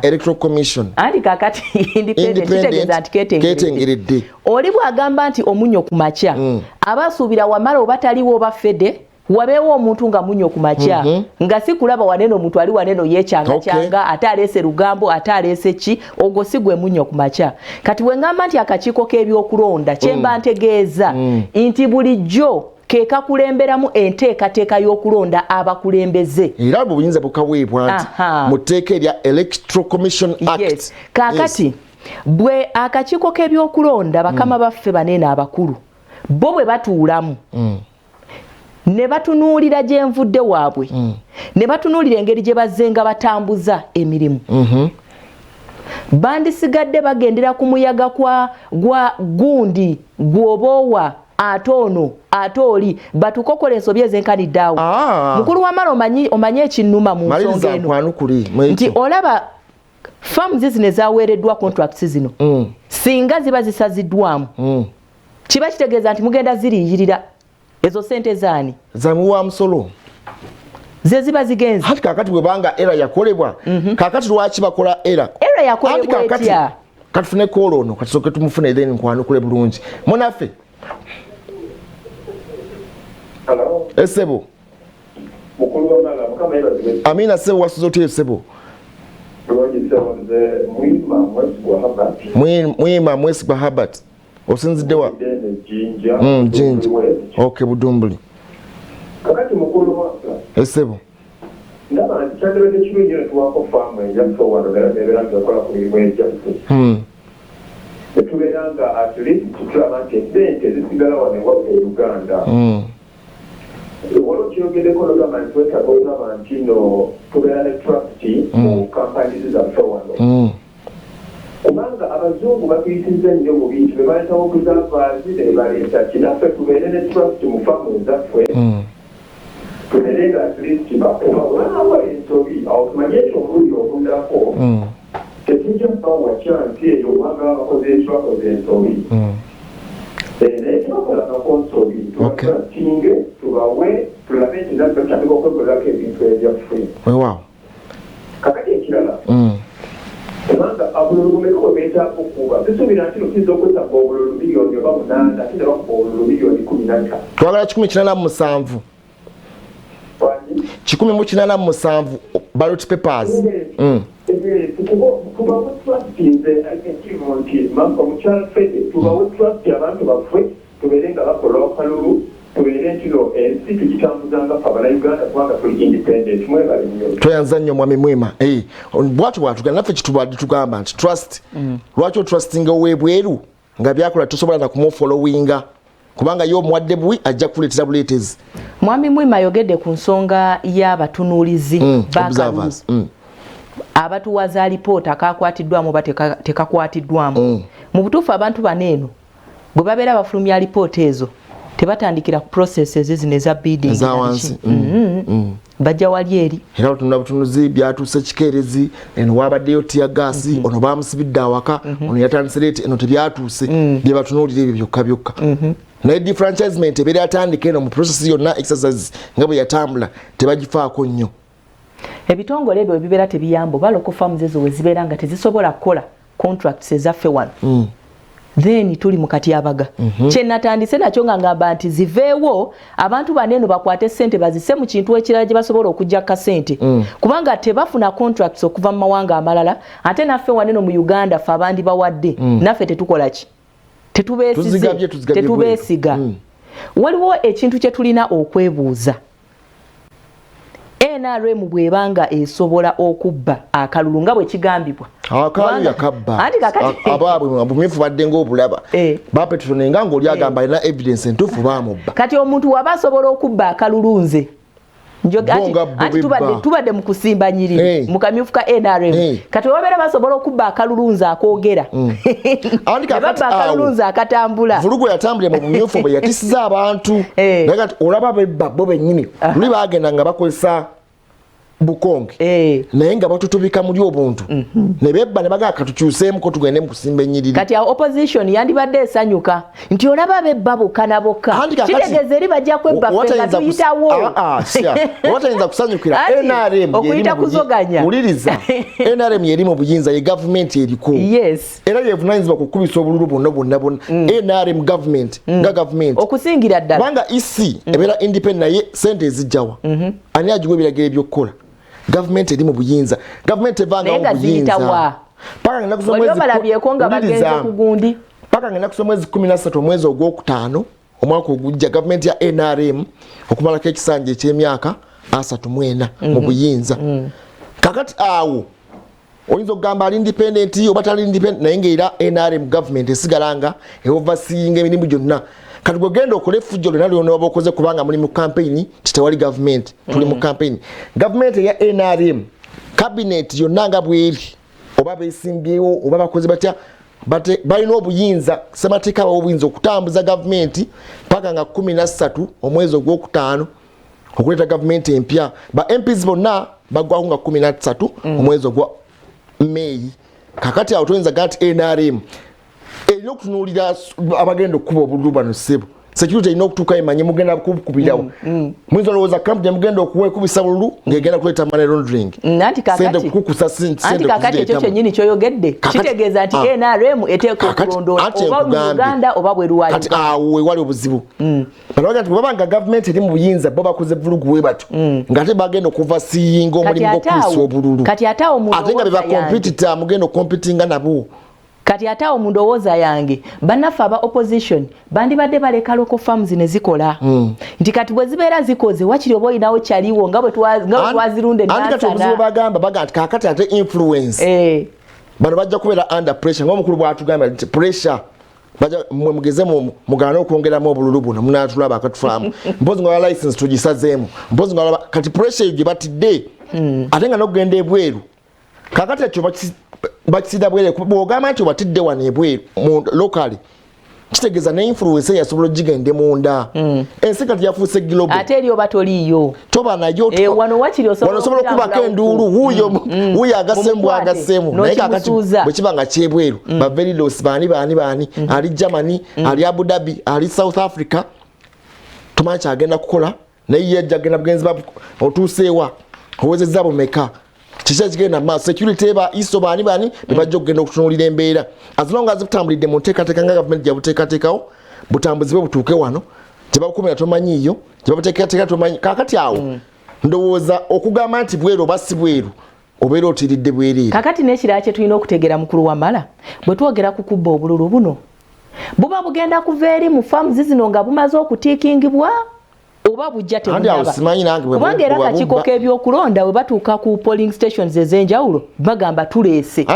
S1: Electoral Commission.
S2: Anti kakati independent kitegeeza nti ketengeredde. Oli bw'agamba nti omunnyo ku makya, aba asuubira Wamala oba taliwo oba fede wabeewo omuntu nga munyo ku makya, nga si kulaba wanene omuntu ali waneno yeekyangakyanga, ate aleese lugambo, ate aleese ki. Ogwo si gwe munyo ku makya. Kati bwe ŋŋamba nti akakiiko k'ebyokulonda, kyemba ntegeeza nti bulijjo ke kakulemberamu enteekateeka y'okulonda abakulembeze.
S1: Era bwe buyinza bukaweebwa nti mu tteeka erya Electoral Commission Act.
S2: Yes. Kaakati bwe akakiiko k'ebyokulonda, bakama baffe baneeno abakulu bo bwe batuulamu ne batunuulira gye nvudde waabwe, ne batunuulira engeri gye bazzenga batambuza emirimu, bandisigadde bagendera ku muyaga kwa gwa gundi gw'oboowa, ate ono ate oli batukokola ensobi ezenkanidde awo. Mukulu Wamala, omanyi ekinnuma mu nsonga eno nti olaba firms zino ezaweereddwa contracts zino, singa ziba zisaziddwamu, kiba kitegeeza nti mugenda ziriyirira ezo sente zaani?
S1: Zamuwa musolo.
S2: Ze ziba zigenze.
S1: Hati kakati bwebanga era yakolebwa, kakati lwaki bakola era?
S2: Era yakolebwa etya?
S1: Katufune koolo ono, katusooke tumufune then nkwanukule bulungi. Munaffe.
S3: Hello.
S1: Esebo.
S3: Mukulu wa Mala, Mukama yeebazibwe.
S1: Amina ssebo, wasuze otya ssebo?
S3: Bulungi ssebo, nze Mwima Mwesigwa Herbert.
S1: Mwima Mwesigwa Herbert. Osinzidde wa?
S3: Jinja.
S1: Jinja. Okay, Budumbuli.
S3: Kakati mukulu wa Mala.
S1: Esebo.
S3: Ndaba nti kyandibadde kirungi nnyo tuwaako faamu eyaffe wano nayo nebeera nga ekola ku mirimu egyaffe. Ne tubeera nga at least tulaba nti essente zisigala wano ewaffe e Uganda. Waliwo kyogeddeko n'ogamba nti twetaaga okulaba nti no tubeera ne trust mu companies zaffe wano. Kubanga abazungu batuyisizza nnyo bubi nti be baleetawo observers ne baleeta ki, naffe tubeere ne trust mu faamu ezaffe. Tubeere nga at least bakuba bwe ensobi awo tumanye nti omulundi oguddako tetujja kubawa chance eyo kubanga bakoze bakoze ensobi. Naye tebakolangako nsobi, tubatrustinge tubawe tulabe nti naffe tutandika okwekolerako ebintu ebyaffe.
S1: Weewaawo.
S3: Kakati ekirala, kubanga obululu bumeka bwe beetaaga okukuba, sisuubira nti tuyinza okwetaaga obululu 8 million ate ne bakuba obululu 15 million.
S1: Twagala 187. 187 ballot papers.
S3: Tubawe trust, nze ekivu nti omukyala Fede, tubawe trust abantu baffe, tubeere nga bakola akalulu, tubeere nti no ensi tugitambuza nga ffe abannayuganda kubanga tuli independent. Mwebale nnyo.
S1: Toyanza nnyo mwami Mwima. Bwatu bwatugamba naffe kitubadde tugamba nti trust. Lwaki otrustinga ow'ebweru nga byakola tosobola na kumufollowinga, kubanga ye omuwadde buwi ajja kukuleetera buleetezi.
S2: Mwami Mwima ayogedde ku nsonga y'abatunuulizi b'akalulu
S1: observers.
S2: Abatuwaza alipoota kakwatiddwamu oba tekakwatiddwamu. Mu butuufu abantu bano eno bwe babeera bafulumya alipoota ezo tebatandikira ku processes zino eza bidding
S1: eza
S2: na
S1: wansi.
S2: biki. Bajja wali eri.
S1: Era otunula butunuzi byatuuse kikeerezi, eno wabaddeyo teargas, ono bamusibidde awaka, ono yatandise late, eno tebyatuuse, bye batunuulira ebyo byokka byokka. Naye disfranchisement ebeera yatandika eno mu process yonna, exercise nga bwe yatambula, tebagifaako nnyo.
S2: Ebitongole ebyo ebibeera tebiyamba oba local farms ezo we zibeera nga tezisobola kukola contracts ezaffe wano, then tuli mu katyabaga. Kyenatandise nakyo nga ngamba nti ziveewo, abantu bano eno bakwate sente bazise mu kintu ekirala gye basobola okujja kasente, kubanga tebafuna contracts okuva mu mawanga amalala, ate naffe wano eno mu Uganda ffe abandi bawadde naffe tetukola ki, tetubeesize.
S1: Tuzigabye, tuzigabye.
S2: Tetubeesiga. Waliwo ekintu kye tulina okwebuuza: NRM bw'ebanga esobola okubba akalulu nga bwe kigambibwa,
S1: Akaali yakabba.
S2: Anti kakati
S1: abaabwe bumyufu badde ngaobulaba bapetishoninga ngaoli agamba alina evidence entuufu, bamubba.
S2: Kati omuntu waba asobola okubba akalulu, nze
S1: Bo nga bo
S2: anti
S1: bebba.
S2: Tubadde mu kusimba nyiriri mu kamyufu ka NRM. Kati wabeera basobola okubba akalulu nze akoogera,
S1: Anti
S2: ne
S1: kakati
S2: babba akalulu
S1: awo
S2: nze akatambula.
S1: Vulugu yatambulira mu bumyufu bwe yatisiza abantu. Naye kati olaba bebba bo bennyini, luli bagenda nga bakozesa bukonge naye nga batutubika muli obuntu ne bebba ne bagaa katukyuseemuko tugende mu kusimba ennyiriri.
S2: Kati awo opposition yandibadde esanyuka nti olaba bebba bokka na bokka,
S1: Anti kakati
S2: kitegeeza eri bajja kwebba ffe nga tuyitawo.
S1: Ah, ah, sya. Oba tayinza kusanyukira
S2: Anti,
S1: NRM yeri
S2: okuyita kuzoganya.
S1: Wuliriza, NRM yeri mu buyinza, ye gavumenti eriko era yevunanyizibwa ku kukubisa obululu bwonna bwonna bwonna, NRM government nga gavumenti
S2: okusingira ddala.
S1: Kubanga EC ebeera independent, naye sente ezijjawa? Ani agiwa ebiragiro ebyokukola? Gavumenti eri mu buyinza, gavumenti evangawo
S2: Naye nga
S1: mu buyinza
S2: ziyitawa?
S1: Paka ngenda kusoma
S2: Wali
S1: mwezi
S2: obalabyeko nga bagenze
S1: Wuliriza.
S2: ku gundi?
S1: Paka ngenda kusoma mwezi 13 omwezi ogwokutaano omwaka ogujja, gavumenti ya NRM okumalako ekisanja ekyemyaka 34 mu buyinza. Kakati awo oyinza okugamba ali independent oba tali independent, naye ngaera NRM government esigala nga eoverseeing emirimu gyonna. Kati gwegenda okola effujjo lyonna lyonna oba okoze kubanga muli mu campaign, titewali gavumenti, tuli mu campaign. Gavumenti eya NRM, cabinet yonna nga bweri, oba besimbyewo oba bakoze batya, balina obuyinza, semateeka bawa obuyinza okutambuza gavumenti paka nga 13 omwezi ogwokutaano okuleeta gavumenti empya. Ba MPs bonna bagwako nga 13 omwezi ogwa Meeyi. Kakati awo toyinza ga nti NRM erina okutunuulira abagenda okukuba obululu bano. Ssebo, Security erina okutuuka emanye mugenda kukubirawo. Muyinza olowooza kampuni gyemugenda okuwa ekubisa bululu ng'egenda kuleeta money laundering.
S2: Anti
S1: sente kukusa
S2: sente. Anti kakati ekyo kyennyini kyoyogedde kitegeeza nti NRM eteeka okulondoola oba mu Uganda oba bweru wa
S1: Kati awo wewali obuzibu. Bano nti bwebaba nga gavumenti eri mu buyinza, bo bakoze vulugu we batyo, ng'ate bagenda okuva siyinga omulimu gw'okubisa obululu.
S2: Kati ate awo mu
S1: Ate nga be bacompetitor mugenda okucompetinga nabo.
S2: Kati ate awo mu ndowooza yange, bannaffe aba opposition bandibadde baleka local farms ne zikola. Nti kati bwe zibeera zikoze, wakiri oba olinawo kyaliwo nga bwe twazirunda.
S1: Anti kati obuzibu bagamba baga nti kakati ate influence, bano bajja kubeera under pressure, ngaomukulu bwatugamba nti pressure mwe mugeze mugaane okwongeramu obululu buno, munatulaba akatufaamu, mpozi nga license tugisazeemu, mpozi nga kati pressure eyo gye batidde. Ate nga n'okugenda ebweru kakati ekyo bakisida bweru. Bwogamba nti obatidde wano ebweru locally, kitegeeza ne influence yasobola ogigende munda. Ensi kati yafuuse global.
S2: Ate eri oba toliiyo.
S1: Toba nayo.
S2: Wano wakiri
S1: osobola okubako enduulu, wuuyo wuuyo agaseemu bwagaseemu, naye kakati bwe kiba nga kyebweru, ba very loss, baani baani baani, ali Germany, ali Abu Dhabi, ali South Africa, tomanyi kyagenda kukola, naye ye ajja genda bugenzi. Otuuseewa, owezezza bumeka, kiki ekigenda maaso, security eba iso, baani baani bebajja okugenda okutunuulira embeera. As long as butambulidde mu nteekateeka nga gavumenti gyabuteekateekawo, butambuzibwe butuuke wano, tebabukumira tomanyiiyo, tebabuteekateeka tomanyi. Kakati awo ndowooza okugamba nti bweru oba si bweru, obeera otiiridde bwereere.
S2: Kakati n'ekirala kye tulina okutegeera, mukulu Wamala, bwe twogera ku kubba obululu buno, buba bugenda kuva eri mu faamu zino nga bumaze okutiikingibwa oba bujja
S1: tebunaba?
S2: Kubanga era akakiiko k'ebyokulonda bwe batuuka ku polling stations ez'enjawulo bagamba tuleese,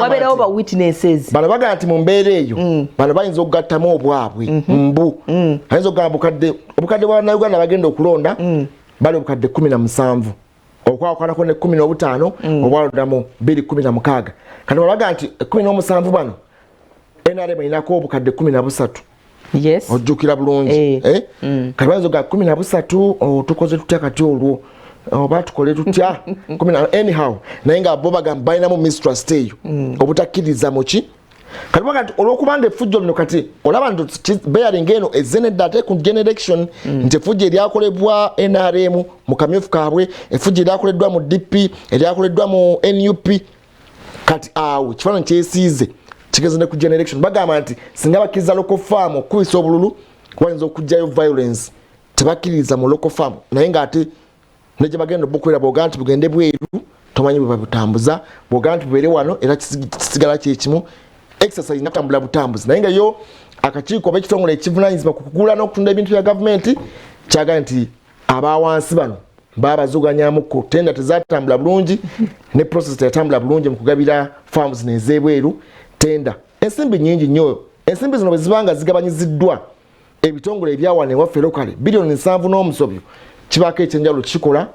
S2: wabeerawo ba witnesses.
S1: Bano bagamba nti mu mbeera eyo bano bayinza okugattamu obwabwe mbu ayinza okugamba obukadde bwa bannayuganda bagenda okulonda bali obukadde 17, okwawukanako ne 15 obwalonda mu 216. Kati babaga nti 17 bano NRM erinako obukadde 13. Ojjukira bulungi?
S2: Eh.
S1: Eh? Kati bayinza oga 13, oh, tukoze tutya kati olwo, oba tukole tutya? Anyhow, naye nga bo bagamba balinamu mistrust eyo, obutakkiriza muki. Kati baga nti olwokubanga effujjo lino, kati olaba nti bearing eno ezze nedda ate ku general election, nti effujjo eryakolebwa NRM mu kamyufu kaabwe, effujjo eryakoleddwa mu DP, eryakoleddwa mu NUP, kati awo kifaananyi kyesiize kigeze ne ku general election. Bagamba nti singa bakkiriza local farm okukubisa obululu, bayinza okugjayo violence. Tebakkiririza mu local farm, naye ngaate ne gye bagenda obukwera, bwogaa nti bugende bweru tomanyi bwe babutambuza, bwogaa nti bubeere wano era kisigala kyekimu, exercise natambula butambuzi. Naye nga yo akakiiko oba ekitongole ekivunanyizibwa ku kugula n'okutunda ebintu bya gavumenti kyagala nti abawansi bano babazuganyamuko, tenda tezatambula bulungi ne process teyatambula bulungi mu kugabira farms nezebweru tenda. Ensimbi nyingi nnyo. Ensimbi zino bwe ziba nga zigabanyiziddwa ebitongole ebyawana ewaffe locally, biliyoni 70 n'omusobyo, kibaako ekyenjawulo kikola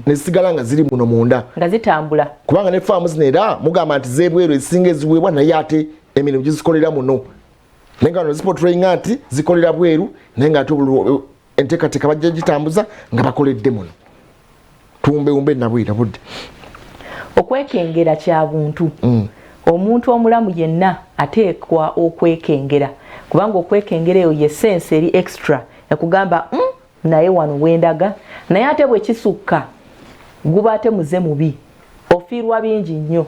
S1: nezisigala nga ziri muno munda.
S2: Nga zitambula.
S1: Kubanga ne faamu zino era mugamba nti zebweru ezisinga eziweebwa, naye ate emirimu gizikolera muno, naye nga no ziportrayinga nti zikolera bweru, naye nga ate obululu enteekateeka bajja gitambuza nga bakoledde muno. Tuwumbewumbe nabwira budde.
S2: Okwekengera kya buntu. Omuntu omulamu yenna ateekwa okwekengera, kubanga okwekengera eyo ye sense eri extra ekugamba, naye wano wendaga." Naye ate bwe kisukka guba ate muze mubi, ofiirwa bingi nnyo.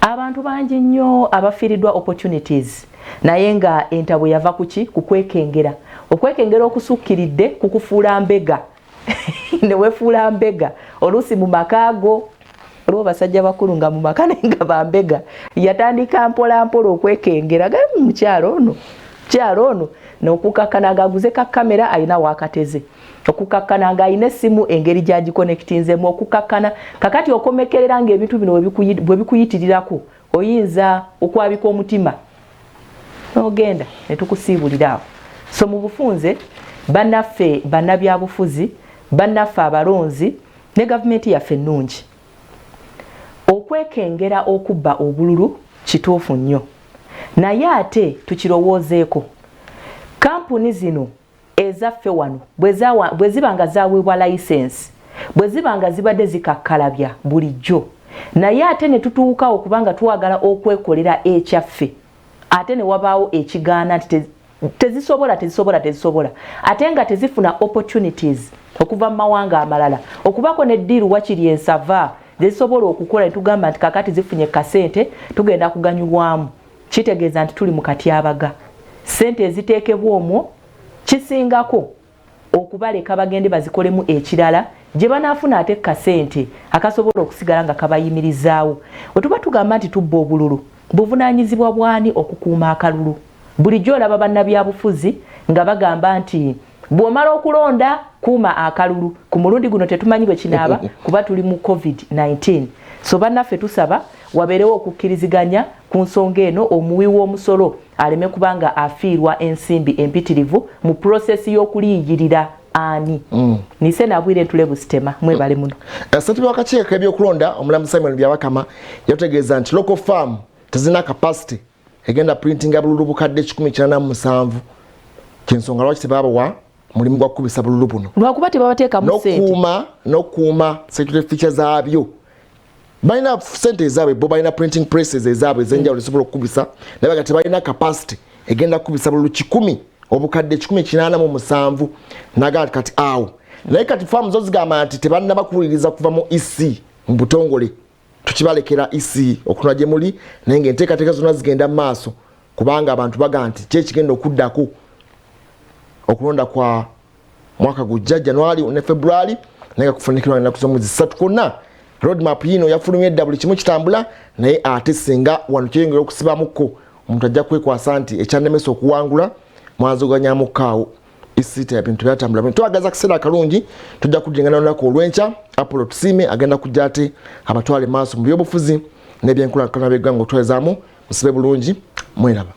S2: Abantu bangi nnyo abafiiriddwa opportunities, naye nga entabwe yava kuki? Ku kwekengera. Okwekengera okusukkiridde kukufuula mbega, newefuula mbega oluusi mu maka go. Olwo basajja bakulu nga mu maka naye nga bambega, yatandika mpola mpola okwekengera ga mukyalo ono, mukyalo ono, nokukakkana nga aguze ka kamera alina wakateze, okukakkana nga alina essimu engeri gyagiconnectinzemu, okukakkana. Kakati okomekerera nga ebintu bino bwe bikuyitirirako, oyinza okwabika omutima nogenda netukusiibulira awo. So mu bufunze, bannaffe bannabyabufuzi, bannaffe abalonzi ne gavumenti yaffe ennungi, okwekengera okubba obululu kituufu nnyo, naye ate tukirowoozeeko, kampuni zino ezaffe wano bwe ziba nga zaweebwa license, bwe ziba nga zibadde zikakkalabya bulijjo, naye ate ne tutuukawo kubanga twagala okwekolera ekyaffe, ate ne wabaawo ekigaana nti Tezisobola, tezisobola, tezisobola, ate nga tezifuna opportunities okuva mu mawanga amalala okubako ne deal wakiri ensava zezisobola okukola. Netugamba nti kakati zifunye kasente, tugenda kuganyulwamu. Kitegeeza nti tuli mu katyabaga. Sente eziteekebwa omwo kisingako okubaleka bagende bazikolemu ekirala gye banaafuna ate kasente akasobola okusigala nga kabayimirizaawo. Bwe tuba tugamba nti tubba obululu, buvunaanyizibwa bwani okukuuma akalulu? Bulijjo olaba bannabyabufuzi nga bagamba nti bw'omala okulonda, kuuma akalulu. Ku mulundi guno tetumanyi bwe kinaaba kuba tuli mu COVID-19. So bannaffe, tusaba wabeerewo okukkiriziganya ku nsonga eno, omuwi w'omusolo aleme kubanga afiirwa ensimbi empitirivu mu process y'okuliyirira ani. Nise nabwire ntule busitema, mwebale muno.
S1: Ssentebe w'akakiiko k'ebyokulonda, omulamu Simon Byabakama, yategeeza nti local firm tezirina capacity egenda printinga bululu 187,000, kyensonga lwaki tebabawa mulimu gwa kukubisa bululu buno.
S2: Lwakuba tebabateekamu sente.
S1: N'okuuma security feature zaabyo. Balina sente ezaabwe bo, balina printing presses ezaabwe ez'enjawulo ezisobola okukubisa, naye baga tebalina capacity egenda kukubisa bululu 187,000. Nagaa kati awo naye kati firm zo zigamba nti tebannaba kuwuliriza kuva mu EC mu butongole. Tukibalekera EC okunwa gye muli, naye ngaenteekateeka zonna zigenda mu maaso, kubanga abantu baga nti kyekigenda okuddako okulonda kwa mwaka gujja January ne February, naye nga kufunikirwa ennaku z'omwezi 3. Kwonna roadmap yino yafulumye edda, buli kimu kitambula, naye ate singa wano kyeyongera okusibamukko, omuntu ajja kwekwasa nti ekyannemesa okuwangula mwanzoganyamukko isiita ya bintu byatambula. Twagaza kaseera akalungi, tujja kudingana olunaku olw'enkya. Apollo Tusiime agenda kujja ate abatwale maaso mu byobufuzi n'ebyenkulaakulana by'eggwanga. Otwalizaamu musibe bulungi, mweraba.